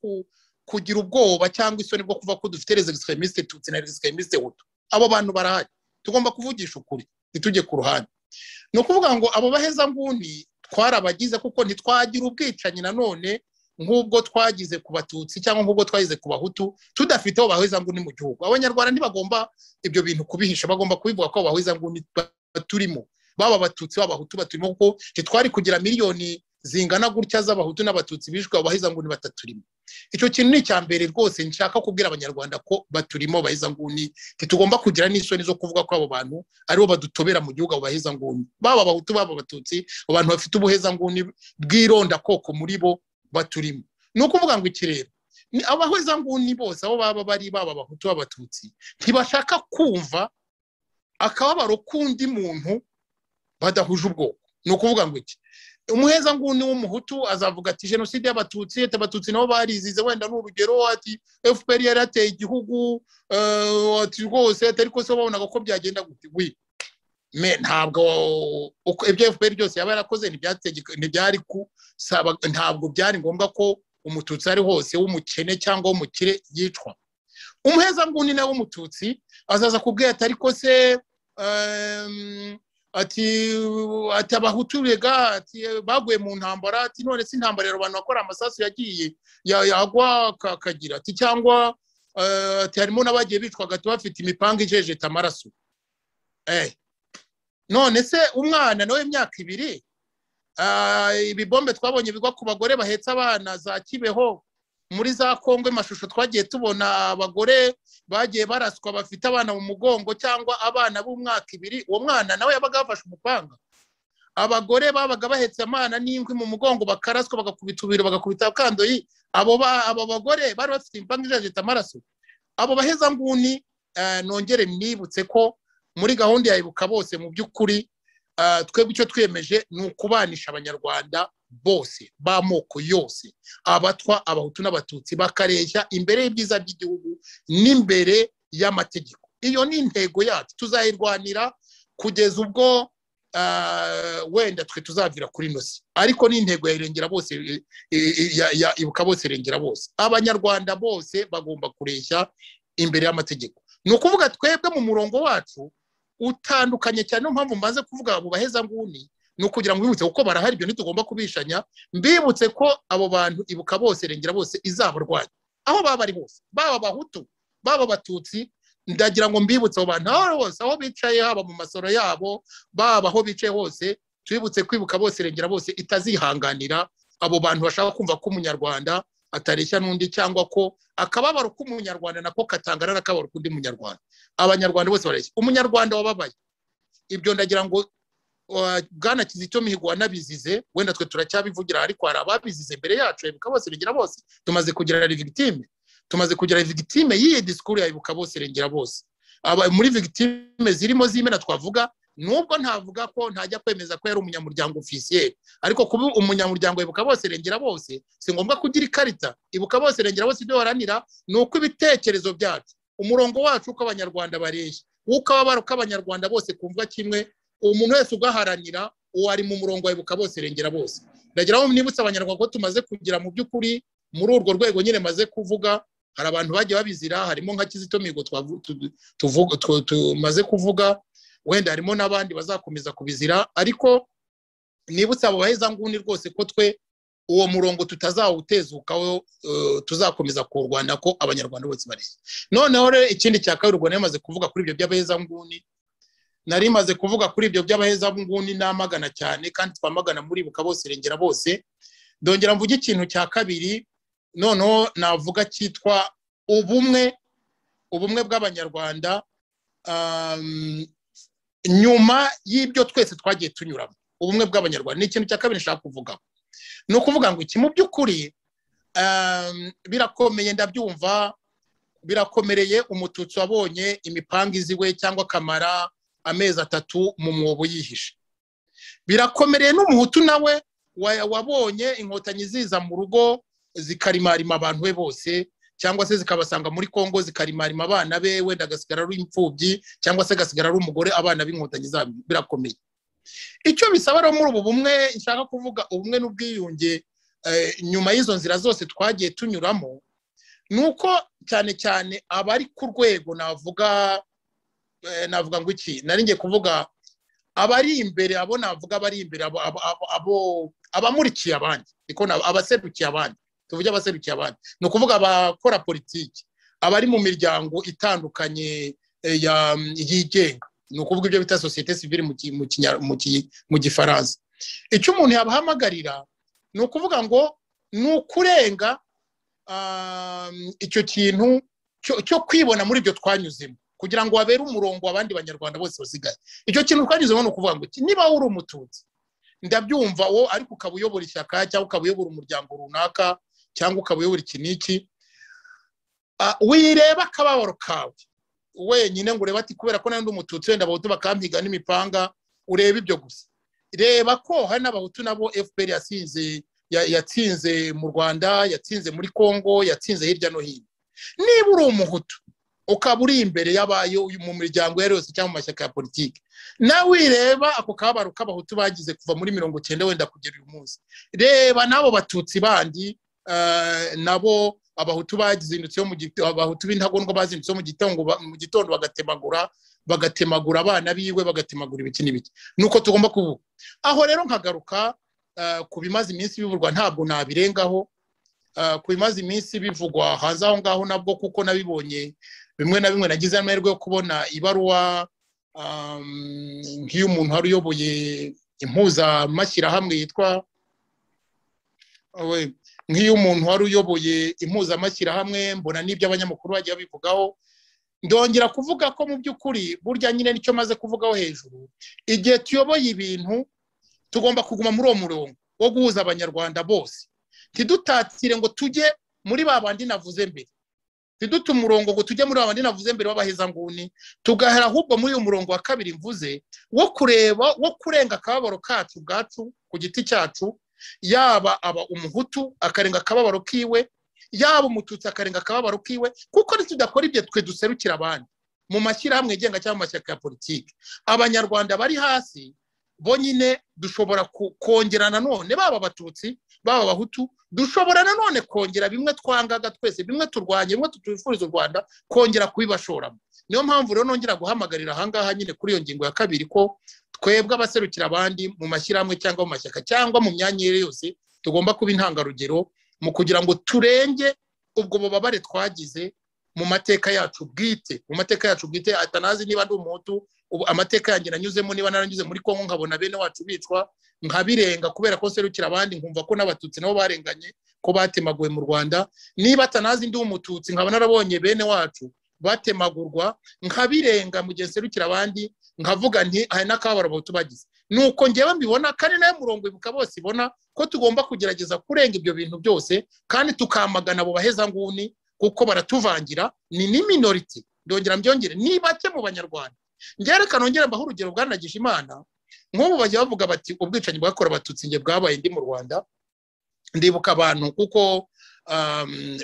kugira ubwoba cyangwa isoni bwo kuva ko dufite les extrémistes tutsi na les extrémistes hutu. Abo bantu barahari, tugomba kuvugisha ukuri, ntitujye ku ruhande. Ni ukuvuga ngo abo bahezanguni twarabagize, kuko ntitwagira ubwicanyi nanone nk'ubwo twagize ku batutsi cyangwa nk'ubwo twagize ku bahutu tudafite abo bahezanguni mu gihugu. Abanyarwanda ntibagomba ibyo bintu kubihisha, bagomba kubivuga ko abo bahezanguni baturimo, baba abatutsi baba abahutu baturimo, kuko ntitwari kugira miliyoni zingana gutya z'abahutu n'abatutsi bishwe abo bahezanguni bataturimo. Icyo kintu ni icya mbere rwose nshaka kubwira abanyarwanda ko baturimo bahezanguni. Ntitugomba kugira n'isoni zo kuvuga ko abo bantu aribo badutobera mu gihugu, abo bahezanguni, baba abahutu baba abatutsi, abantu bafite ubuhezanguni bw'irondakoko muri bo baturimo. Ni ukuvuga ngo iki rero, ni abahezanguni bose abo baba bari, baba abahutu b'abatutsi, ntibashaka kumva akababaro k'undi muntu badahuje ubwoko. Ni ukuvuga ngo iki, umuhezanguni w'umuhutu azavuga ati jenoside y'abatutsi, abatutsi nabo barizize, wenda ni urugero, ati FPR yari yateye igihugu, ati rwose ariko se babonaga ko byagenda gute? Oui, mais ntabwo ibyo FPR byose yaba yarakoze ntibyari kusaba, ntabwo byari ngombwa ko umututsi ari hose w'umukene cyangwa w'umukire yicwa. Umuhezanguni nawe w'umututsi azaza kubwira ati ariko se ati abahutu rega, ati baguye mu ntambara, ati none se intambara rero abantu bakora amasasu yagiye yagwa akagira, ati cyangwa ati harimo n'abagiye bicwa gato bafite imipanga ijejeta amaraso. None se umwana nawe imyaka 2 Ibibombe twabonye bigwa ku bagore bahetse abana za Kibeho, muri za Kongo amashusho twagiye tubona abagore bagiye baraswa bafite abana mu mugongo cyangwa abana b'umwaka ibiri, uwo mwana nawe yabaga yafashe umupanga. Abagore babaga bahetse amana n'inkwi mu mugongo bakaraswa, bagakubita ubiro, bagakubita kandoyi. Abo bagore bari bafite imipanga ijajeta amaraso. Abo baheza nguni, nongere nibutse ko muri gahunda ya Ibuka Bose mu by'ukuri twebwe icyo twiyemeje ni ukubanisha Abanyarwanda bose b'amoko yose, abatwa, abahutu n'abatutsi, bakareshya imbere y'ibyiza by'igihugu n'imbere y'amategeko. Iyo ni intego yacu, tuzayirwanira kugeza ubwo wenda twe tuzavira kuri nosi, ariko ni intego ya Irengera Bose, ya Ibuka Bose Irengera Bose. Abanyarwanda bose bagomba kureshya imbere y'amategeko. Ni ukuvuga twebwe mu murongo wacu utandukanye cyane, niyo mpamvu mbanze kuvuga abo baheza nguni, ni ukugira ngo bibutse kuko barahari, ibyo ntitugomba kubishanya. Mbibutse ko abo bantu Ibuka Bose Irengera Bose izabarwanya aho baba bari hose, baba abahutu, baba abatutsi. Ndagira ngo mbibutse abo bantu aho hose, aho bicaye, haba mu masoro yabo, baba aho bicaye hose, tubibutse kwibuka Bose Irengera Bose itazihanganira abo bantu bashaka kumva ko umunyarwanda atareshya n'undi, cyangwa ko akababaro k'umunyarwanda nako katangana n'akababaro k'undi munyarwanda. Abanyarwanda bose bareshya. Umunyarwanda wababaye, ibyo ndagira ngo Bwana Kizito Mihigo wanabizize, wenda twe turacyabivugira, ariko hari ababizize mbere yacu. Ibuka Bose Irengera Bose tumaze kugira victime, tumaze kugira victime y'iyi discours ya Ibuka Bose Irengera Bose. Aba muri victime zirimo zimena twavuga, nubwo ntavuga ko ntajya kwemeza ko yari umunyamuryango officiel, ariko kuba umunyamuryango Ibuka Bose Irengera Bose si ngombwa kugira ikarita. Ibuka Bose Irengera Bose ibyo baharanira ni uko ibitekerezo byacu, umurongo wacu uko Abanyarwanda bareshya, uko ababaro k'Abanyarwanda bose kumva kimwe, umuntu wese ugaharanira uwo ari mu murongo wa Ibuka Bose Irengera Bose. Ndagira ngo nibutse Abanyarwanda ko tumaze kugira mu by'ukuri muri urwo rwego nyine maze kuvuga, hari abantu bagiye babizira, harimo nka Kizito Mihigo tumaze kuvuga, wenda harimo n'abandi bazakomeza kubizira, ariko nibutse abo baheza nguni rwose ko twe uwo murongo tutazawutezukaho, tuzakomeza kurwana ko Abanyarwanda bose bareshya. Noneho rero ikindi cya kabiri, ubwo nari kuvuga kuri ibyo by'abaheza nguni, nari maze kuvuga kuri ibyo by'abaheza nguni namagana cyane, kandi twamagana muri Ibuka Bose Irengera Bose. Ndongera mvuge ikintu cya kabiri noneho navuga cyitwa ubumwe, ubumwe bw'Abanyarwanda nyuma y'ibyo twese twagiye tunyuramo. Ubumwe bw'Abanyarwanda ni ikintu cya kabiri nshaka kuvuga. Ni ukuvuga ngo iki mu by'ukuri birakomeye, ndabyumva birakomereye umututsi wabonye imipanga iziwe cyangwa akamara amezi 3 mu mwobo yihishe. Birakomereye n'umuhutu nawe wabonye inkotanyi ziza mu rugo zikarimarima abantu be bose, cyangwa se zikabasanga muri Kongo zikarimarima abana be, wenda agasigara ari imfubyi cyangwa se agasigara ari umugore, abana b'inkotanyi zabo. Birakomeye. Icyo bisaba rero muri ubu bumwe nshaka kuvuga, ubumwe n'ubwiyunge nyuma y'izo nzira zose twagiye tunyuramo, nuko cyane cyane abari ku rwego navuga ngo iki, nari ngiye kuvuga abari imbere, abo navuga abari imbere, abo abamurikiye abandi, niko abaserukiye abandi, tuvuge abaserukiye abandi, ni ukuvuga abakora politiki, abari mu miryango itandukanye yigenga, ni ukuvuga ibyo bita société civile mu Gifaransa. Icyo umuntu yabahamagarira ni ukuvuga ngo ni ukurenga icyo kintu cyo kwibona muri ibyo twanyuzemo, kugira ngo babere umurongo abandi Banyarwanda bose basigaye. Icyo kintu twanyuzemo ni ukuvuga ngo niba uri umututsi, ndabyumva wo, ariko ukaba uyobora ishyaka cyangwa ukaba uyobora umuryango runaka cyangwa ukaba uyobora iki n'iki, wireba akababaro kawe wenyine ngo urebe ati kubera ko nandi umututsi wenda abahutu bakampiga n'imipanga, urebe ibyo gusa. Reba ko hari n'abahutu nabo FPR yatsinze mu Rwanda, yatsinze muri Kongo, yatsinze hirya no hino. Niba uri umuhutu ukaba uri imbere y'abayo mu miryango yose cyangwa mu mashyaka ya politiki, nawe wireba ako kabaro k'abahutu bagize kuva muri 90 wenda kugera uyu munsi, reba nabo batutsi bandi nabo abahutu bazindutse mu gitondo, abahutu b'intagondwa bazindutse mu gitondo bagatemagura abana biwe, bagatemagura ibiki n'ibiki. Nuko tugomba kuvuga. Aho rero nkagaruka ku bimaze iminsi bivugwa, ntabwo nabirengaho, ku bimaze iminsi bivugwa hanze aho ngaho nabwo, kuko nabibonye bimwe na bimwe, nagize amahirwe yo kubona ibaruwa nk'iyo umuntu wari uyoboye Impuzamashyirahamwe yitwa nk'iyo umuntu wari uyoboye impuzamashyirahamwe, mbona n'ibyo abanyamakuru bagiye babivugaho. Ndongera kuvuga ko mu by'ukuri burya nyine nicyo maze kuvugaho hejuru, igihe tuyoboye ibintu tugomba kuguma muri uwo murongo wo guhuza Abanyarwanda bose, ntidutatire ngo tujye muri ba bandi navuze mbere, ntidute umurongo ngo tujye muri ba bandi navuze mbere w'abahezanguni, tugahera ahubwo muri uyu murongo wa kabiri mvuze wo kureba, wo kurenga akababaro kacu ubwacu ku giti cyacu, yaba aba umuhutu akarenga akababaro kiwe, yaba umututsi akarenga akababaro kiwe, kuko nitudakora ibyo twe duserukira abandi mu mashyirahamwe yigenga cyangwa mu mashyaka ya politiki, Abanyarwanda bari hasi bo nyine dushobora kongera nanone, baba abatutsi baba abahutu, dushobora nanone kongera bimwe twangaga twese, bimwe turwanye, bimwe tutifuriza u Rwanda, kongera kubibashoramo. Niyo mpamvu rero nongera guhamagarira ahangaha nyine kuri iyo ngingo ya kabiri ko twebwe abaserukira abandi mu mashyirahamwe cyangwa mu mashyaka cyangwa mu myanya iyo yose tugomba kuba intangarugero mu kugira ngo turenge ubwo bubabare twagize mu mateka yacu bwite, mu mateka yacu bwite. Atanazi niba ndi umuhutu, ubu amateka yanjye nanyuzemo, niba naranyuze muri Kongo nkabona bene wacu bicwa nkabirenga kubera ko serukira abandi, nkumva ko n'abatutsi nabo barenganye ko batemaguwe mu Rwanda. Niba atanazi ndi umututsi nkaba narabonye bene wacu batemagurwa nkabirenga mu gihe serukira abandi, nkavuga nti hari n'akababaro abahutu bagize. Nuko ngewe mbibona, kandi nayo murongo ibuka bose ibona ko tugomba kugerageza kurenga ibyo bintu byose, kandi tukamagana abo bahezanguni kuko baratuvangira. Ni minority, ndongera mbyongere, ni bake mu Banyarwanda. Ngerekana nongera mbaho urugero bwanagisha Imana, nk'ubu bajya bavuga bati ubwicanyi bwakora abatutsi nge bwabaye ndi mu Rwanda. Ndibuka abantu kuko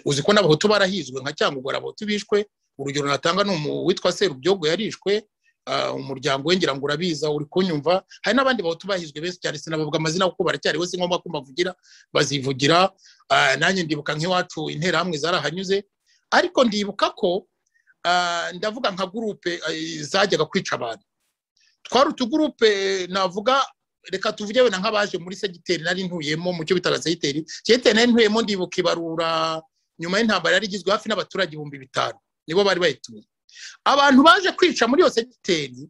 uzi ko n'abahutu barahizwe nka Cyangugu, abahutu bishwe. Urugero natanga ni uwitwa Serubyogo yarishwe, umuryango we ngira ngo urabiza uri kunyumva. Hari n'abandi bahutu bahizwe benshi cyane, sinabavuga amazina kuko baracyariho, si ngombwa ko mbavugira, bazivugira. Nanjye ndibuka nk'iwacu interahamwe zarahanyuze, ariko ndibuka ko ndavuga nka groupe zajyaga kwica abantu. Twari utugurupe navuga, reka tuvuge wenda nk'abaje muri segiteri nari ntuyemo, mu cyo bitaga segiteri nari ntuyemo, ndibuka ibarura nyuma y'intambara yari igizwe hafi n'abaturage 5000 nibo bari bayituye. Abantu baje kwica muri iyo segiteri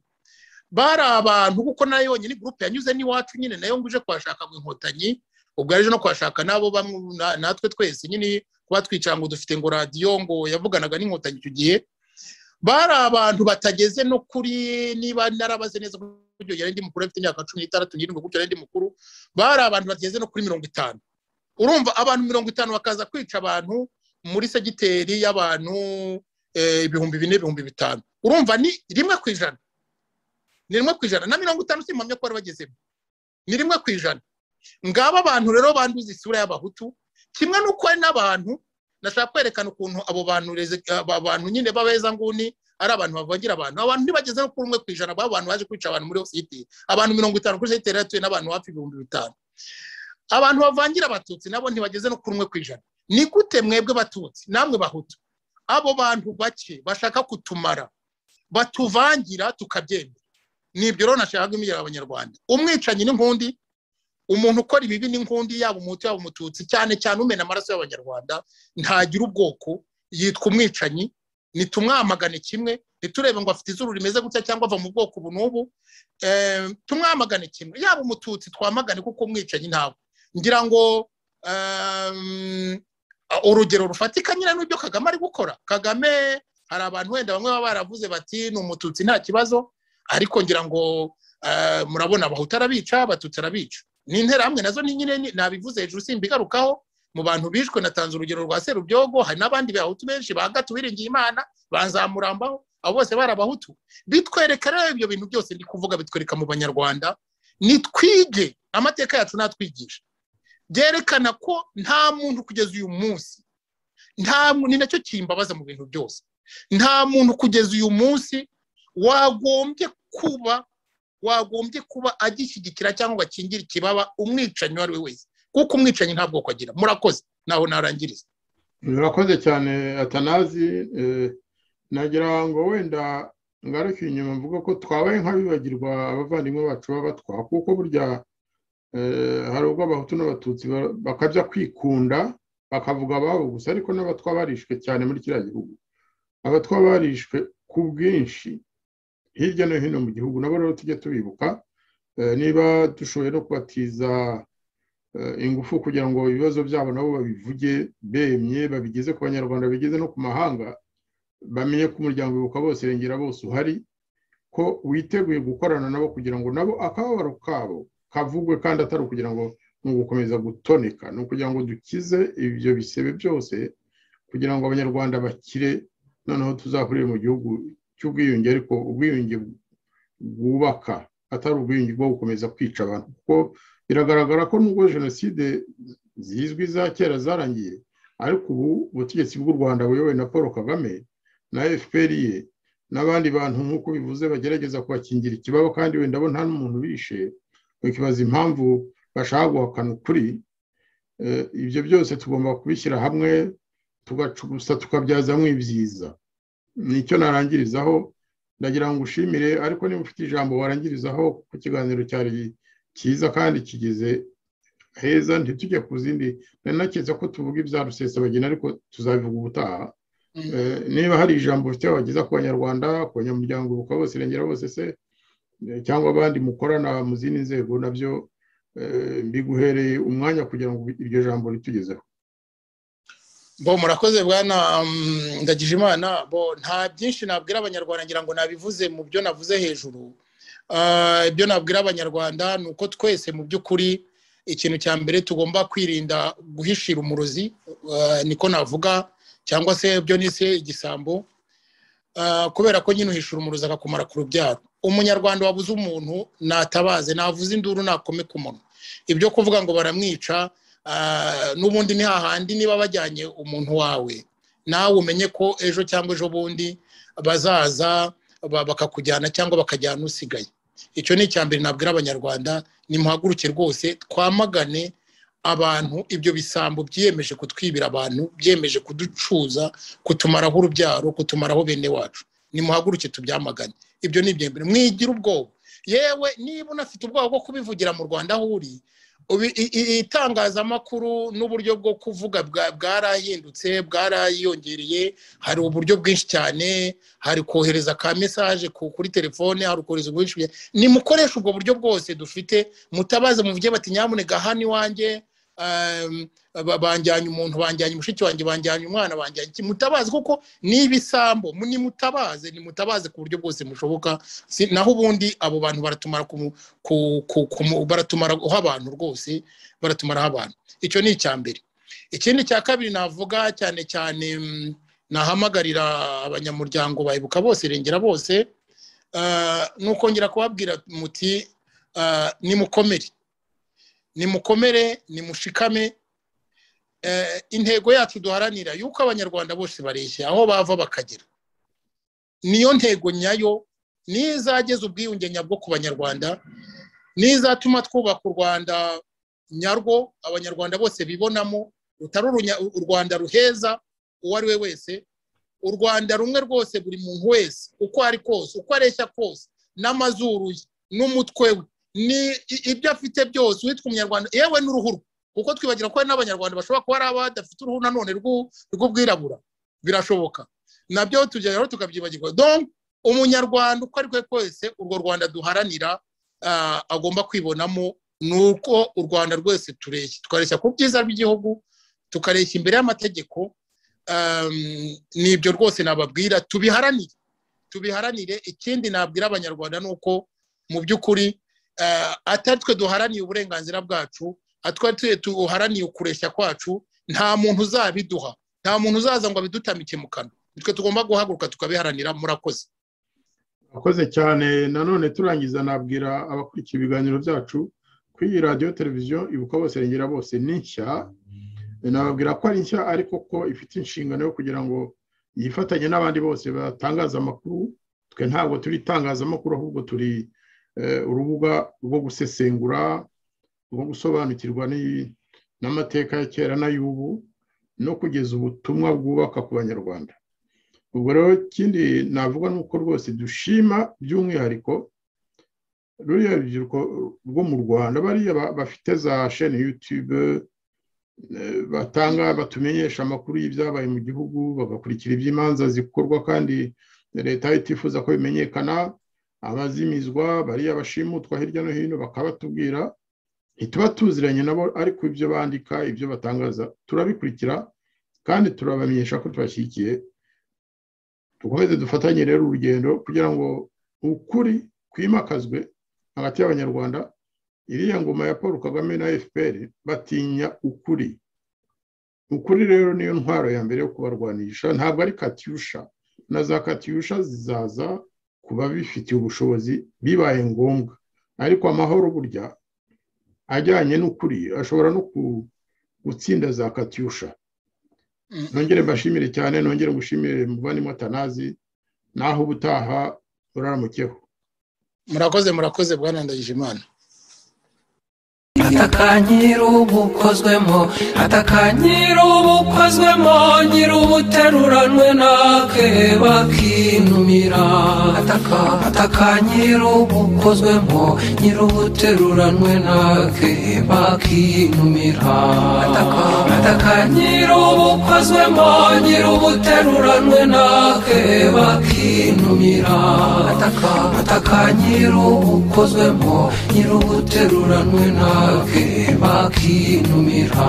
bari abantu, kuko nayo yonyine groupe yanyuze n'iwacu nyine, nayo nguje kwashaka ngo inkotanyi, ubwo yaje no kwashaka nabo bamwe natwe twese nyine kuba twicara ngo dufite ngo radio ngo yavuganaga n'inkotanyi icyo gihe. Bari abantu batageze no kuri, niba narabaze neza buryo yari ndi mukuru afite imyaka 16 n'irindwi gutyo, yari ndi mukuru, bari abantu batageze no kuri 50. Urumva abantu 50 bakaza kwica abantu muri segiteri y'abantu 4000 5000. Urumva ni 1%, ni 1% na 50 simpamya ko bari bagezemo, ni 1%. Ngaba abantu rero banduza isura y'abahutu, kimwe n'uko ari n'abantu nashaka kwerekana ukuntu abo bantu abantu nyine babeza nguni ari abantu bavangira abantu. Abantu ntibageze no kuri 1% babo bantu baje kwica abantu muri site, abantu 50 kuri site yatuye n'abantu hafi 5000. Abantu bavangira abatutsi nabo ntibageze no kuri 1%. Ni gute mwebwe batutsi namwe bahutu, abo bantu bake bashaka kutumara batuvangira tukabyemera? Nibyo rero nashaka guhimira Abanyarwanda. Umwicanyi n'inkundi, umuntu ukora ibibi n'inkundi, yaba umuhutu yaba umututsi, cyane cyane umena amaraso y'Abanyarwanda, ntagira ubwoko, yitwa umwicanyi. Nitumwamagane kimwe, ntiturebe ngo afite izuru rimeze gutya cyangwa ava mu bwoko ubu n'ubu, tumwamagane kimwe, yaba umututsi twamagane kuko umwicanyi ntabwo. Ngira ngo urugero rufatika nyine n'ibyo Kagame ari gukora. Kagame hari abantu wenda bamwe baba baravuze bati ni umututsi nta kibazo, ariko ngira ngo murabona abahutu arabica, abatutsi arabica. Ni interahamwe nazo ni nyine nabivuze hejuru simbigarukaho. Mu bantu bishwe natanze urugero rwa Serubyogo, hari n'abandi bahutu benshi bagatu biringiye Imana banzamurambaho, abo bose bari abahutu. Bitwereka rero ibyo bintu byose ndi kuvuga, bitwereka mu Banyarwanda nitwige amateka yacu natwigisha, byerekana ko nta muntu kugeza uyu munsi, nta ni nacyo kimbabaza mu bintu byose, nta muntu kugeza uyu munsi wagombye kuba agishyigikira cyangwa akingira ikibaba umwicanyi uwo ari we wese, kuko umwicanyi nta bwoko agira. Murakoze, naho narangiriza.
Murakoze cyane Atanazi. Nagira ngo wenda ngaruke inyuma mvuga ko twabaye nk'abibagirwa abavandimwe bacu b'abatwa, kuko burya hari ubwo abahutu n'abatutsi bakajya kwikunda bakavuga ababo gusa, ariko n'abatwa barishwe cyane muri kiriya gihugu. Abatwa barishwe ku bwinshi hirya no hino mu gihugu, nabo rero tujye tubibuka. Niba dushoboye no kubatiza ingufu kugira ngo ibibazo byabo nabo babivuge bemye, babigeze ku Banyarwanda, babigeze no ku mahanga, bamenye ko umuryango Ibuka Bose Irengera Bose uhari, ko witeguye gukorana nabo kugira ngo nabo akababaro kabo kavugwe, kandi atari ukugira ngo ni ugukomeza gutoneka, ni ukugira ngo dukize ibyo bisebe byose kugira ngo Abanyarwanda bakire, noneho tuzahurire mu gihugu cy'ubwiyunge, ariko ubwiyunge bwubaka, atari ubwiyunge bwo gukomeza kwica abantu. Kuko biragaragara ko nubwo jenoside zizwi za kera zarangiye, ariko ubu ubutegetsi bw'u Rwanda buyobowe na Paul Kagame na FPR ye n'abandi bantu nk'uko bivuze bagerageza kubakingira ikibaba, kandi wenda bo nta n'umuntu bishe, bakibaza impamvu bashaka guhakana ukuri. Ibyo byose tugomba kubishyira hamwe tugacugusa tukabyazamo ibyiza. Nicyo narangirizaho, ndagira ngo ushimire, ariko niba ufite ijambo warangirizaho ku kiganiro cyari cyiza kandi kigeze heza, ntitujye ku zindi. Nari naketse ko tuvuga ibya Rusesabagina, ariko tuzabivuga ubutaha. Niba hari ijambo ufite wageza ku Banyarwanda, ku banyamuryango Ibuka Bose Irengera Bose se, cyangwa abandi mukorana mu zindi nzego, nabyo mbiguhereye umwanya kugira ngo iryo jambo ritugezeho.
Bo murakoze bwana Ndagijimana. Bo nta byinshi nabwira Abanyarwanda, ngira ngo nabivuze mu byo navuze hejuru. Ibyo nabwira Abanyarwanda ni uko twese mu by'ukuri ikintu cya mbere tugomba kwirinda guhishira umurozi, niko navuga, cyangwa se ibyo nise igisambo, kubera ko nyine uhishura umurozi akakumara ku rubyaro. Umunyarwanda wabuze umuntu natabaze, navuze induru, nakome ku munwa. Ibyo kuvuga ngo baramwica, n'ubundi ni hahandi niba bajyanye umuntu wawe, nawe umenye ko ejo cyangwa ejo bundi bazaza bakakujyana cyangwa bakajyana usigaye. Icyo ni icya mbere nabwira Abanyarwanda, nimuhaguruke rwose twamagane abantu, ibyo bisambo byiyemeje kutwibira abantu, byiyemeje kuducuza, kutumaraho urubyaro, kutumaraho bene wacu. Nimuhaguruke tubyamagane. Ibyo ni ibya mbere. Mwigira ubwoba. Yewe niba unafite ubwoba bwo kubivugira mu Rwanda aho uri, itangazamakuru n'uburyo bwo kuvuga bwarahindutse, bwarayongereye, hari uburyo bwinshi cyane, hari kohereza ka message kuri telefone, hari kohereza ubwinshi. Nimukoresha ubwo buryo bwose dufite, mutabaze, muvuge bati nyamuneka hano iwanjye banjyanye umuntu, banjyanye mushiki wanjye, banjyanye umwana, banjyanye iki, mutabaze, kuko ni ibisambo. Nimutabaze, nimutabaze ku buryo bwose mushoboka. Naho ubundi abo bantu baratumara baratumara abantu rwose, baratumaraho abantu. Icyo ni icya mbere. Ikindi cya kabiri navuga cyane cyane nahamagarira abanyamuryango ba Ibuka Bose Irengera Bose, nukongera kubabwira muti nimukomere, nimukomere, nimushikame. Intego yacu duharanira yuko Abanyarwanda bose bareshya aho bava bakagera, niyo ntego nyayo, nizageza ubwiyunge nyabwo ku Banyarwanda, nizatuma twubaka u Rwanda nyarwo Abanyarwanda bose bibonamo, rutari u Rwanda ruheza uwo ari we wese, u Rwanda rumwe rwose buri muntu wese uko ari kose, uko areshya kose, n'amazuru ye n'umutwe we, ni ibyo afite byose, witwa Umunyarwanda, yewe n'uruhu rwe, kuko twibagira ko hari n'Abanyarwanda bashobora kuba ari abadafite uruhu nanone rw'ubwirabura, birashoboka, nabyo tujyayo tukabyibagirwa. Donc Umunyarwanda uko ari we wese, urwo Rwanda duharanira agomba kwibonamo, nuko u Rwanda rwese tureshya, tukareshya ku byiza by'igihugu, tukareshya imbere y'amategeko. Nibyo rwose nababwira, tubiharanire, tubiharanire. Ikindi nabwira Abanyarwanda nuko mu by'ukuri atari twe duharaniye uburenganzira bwacu, atari tuharaniye ukureshya kwacu, nta muntu uzabiduha, nta muntu uzaza ngo abidutamike mu kanwa. Nitwe tugomba guhaguruka tukabiharanira. Murakoze.
Murakoze cyane. Nanone turangiza nabwira abakurikiye ibiganiro byacu kuri iyi radiyo televiziyo Ibuka Bose Irengera Bose ni nshya. Nababwira ko ari nshya, ariko ko ifite inshingano yo kugira ngo yifatanye n'abandi bose batangaza amakuru. Twe ntabwo turi itangazamakuru, ahubwo turi urubuga rwo gusesengura, rwo gusobanukirwa n'amateka ya kera n'ay'ubu, no kugeza ubutumwa bwubaka ku Banyarwanda. Ubwo rero ikindi navuga ni uko rwose dushima by'umwihariko ruriya rubyiruko rwo mu Rwanda, bariya bafite za chaîne YouTube batanga, batumenyesha amakuru y'ibyabaye mu gihugu, bagakurikira iby'imanza zikorwa kandi leta itifuza ko bimenyekana. Abazimizwa, bariya bashimutwa hirya no hino bakabatubwira, ntituba tuziranye nabo, ariko ibyo bandika, ibyo batangaza turabikurikira kandi turabamenyesha ko tubashyigikiye. Dukomeze dufatanye rero urugendo kugira ngo ukuri kwimakazwe hagati y'Abanyarwanda. Iriya ngoma ya Paul Kagame na FPR batinya ukuri. Ukuri rero niyo ntwaro ya mbere yo kubarwanisha, ntabwo ari katyusha, na za katyusha zizaza kuba bifitiye ubushobozi bibaye ngombwa, ariko amahoro burya ajyanye n'ukuri ashobora no gutsinda za katyusha. Nongere mbashimire cyane, nongere ngushimire muvandimwe Atanazi, naho ubutaha uraramukeho.
Murakoze, murakoze bwana Ndagijimana.
Ataka nyirubukozwemo, ataka nyirubukozwemo, nyirubuteruranwe nake bakinumira. Ataka, ataka nyirubukozwemo, nyirubuteruranwe nake bakinumira. Ataka, ataka nyirubukozwemo, nyirubuteruranwe nake bakinumira. Ataka, ataka nyirubukozwemo, nyirubuteruranwe nake bakinumira.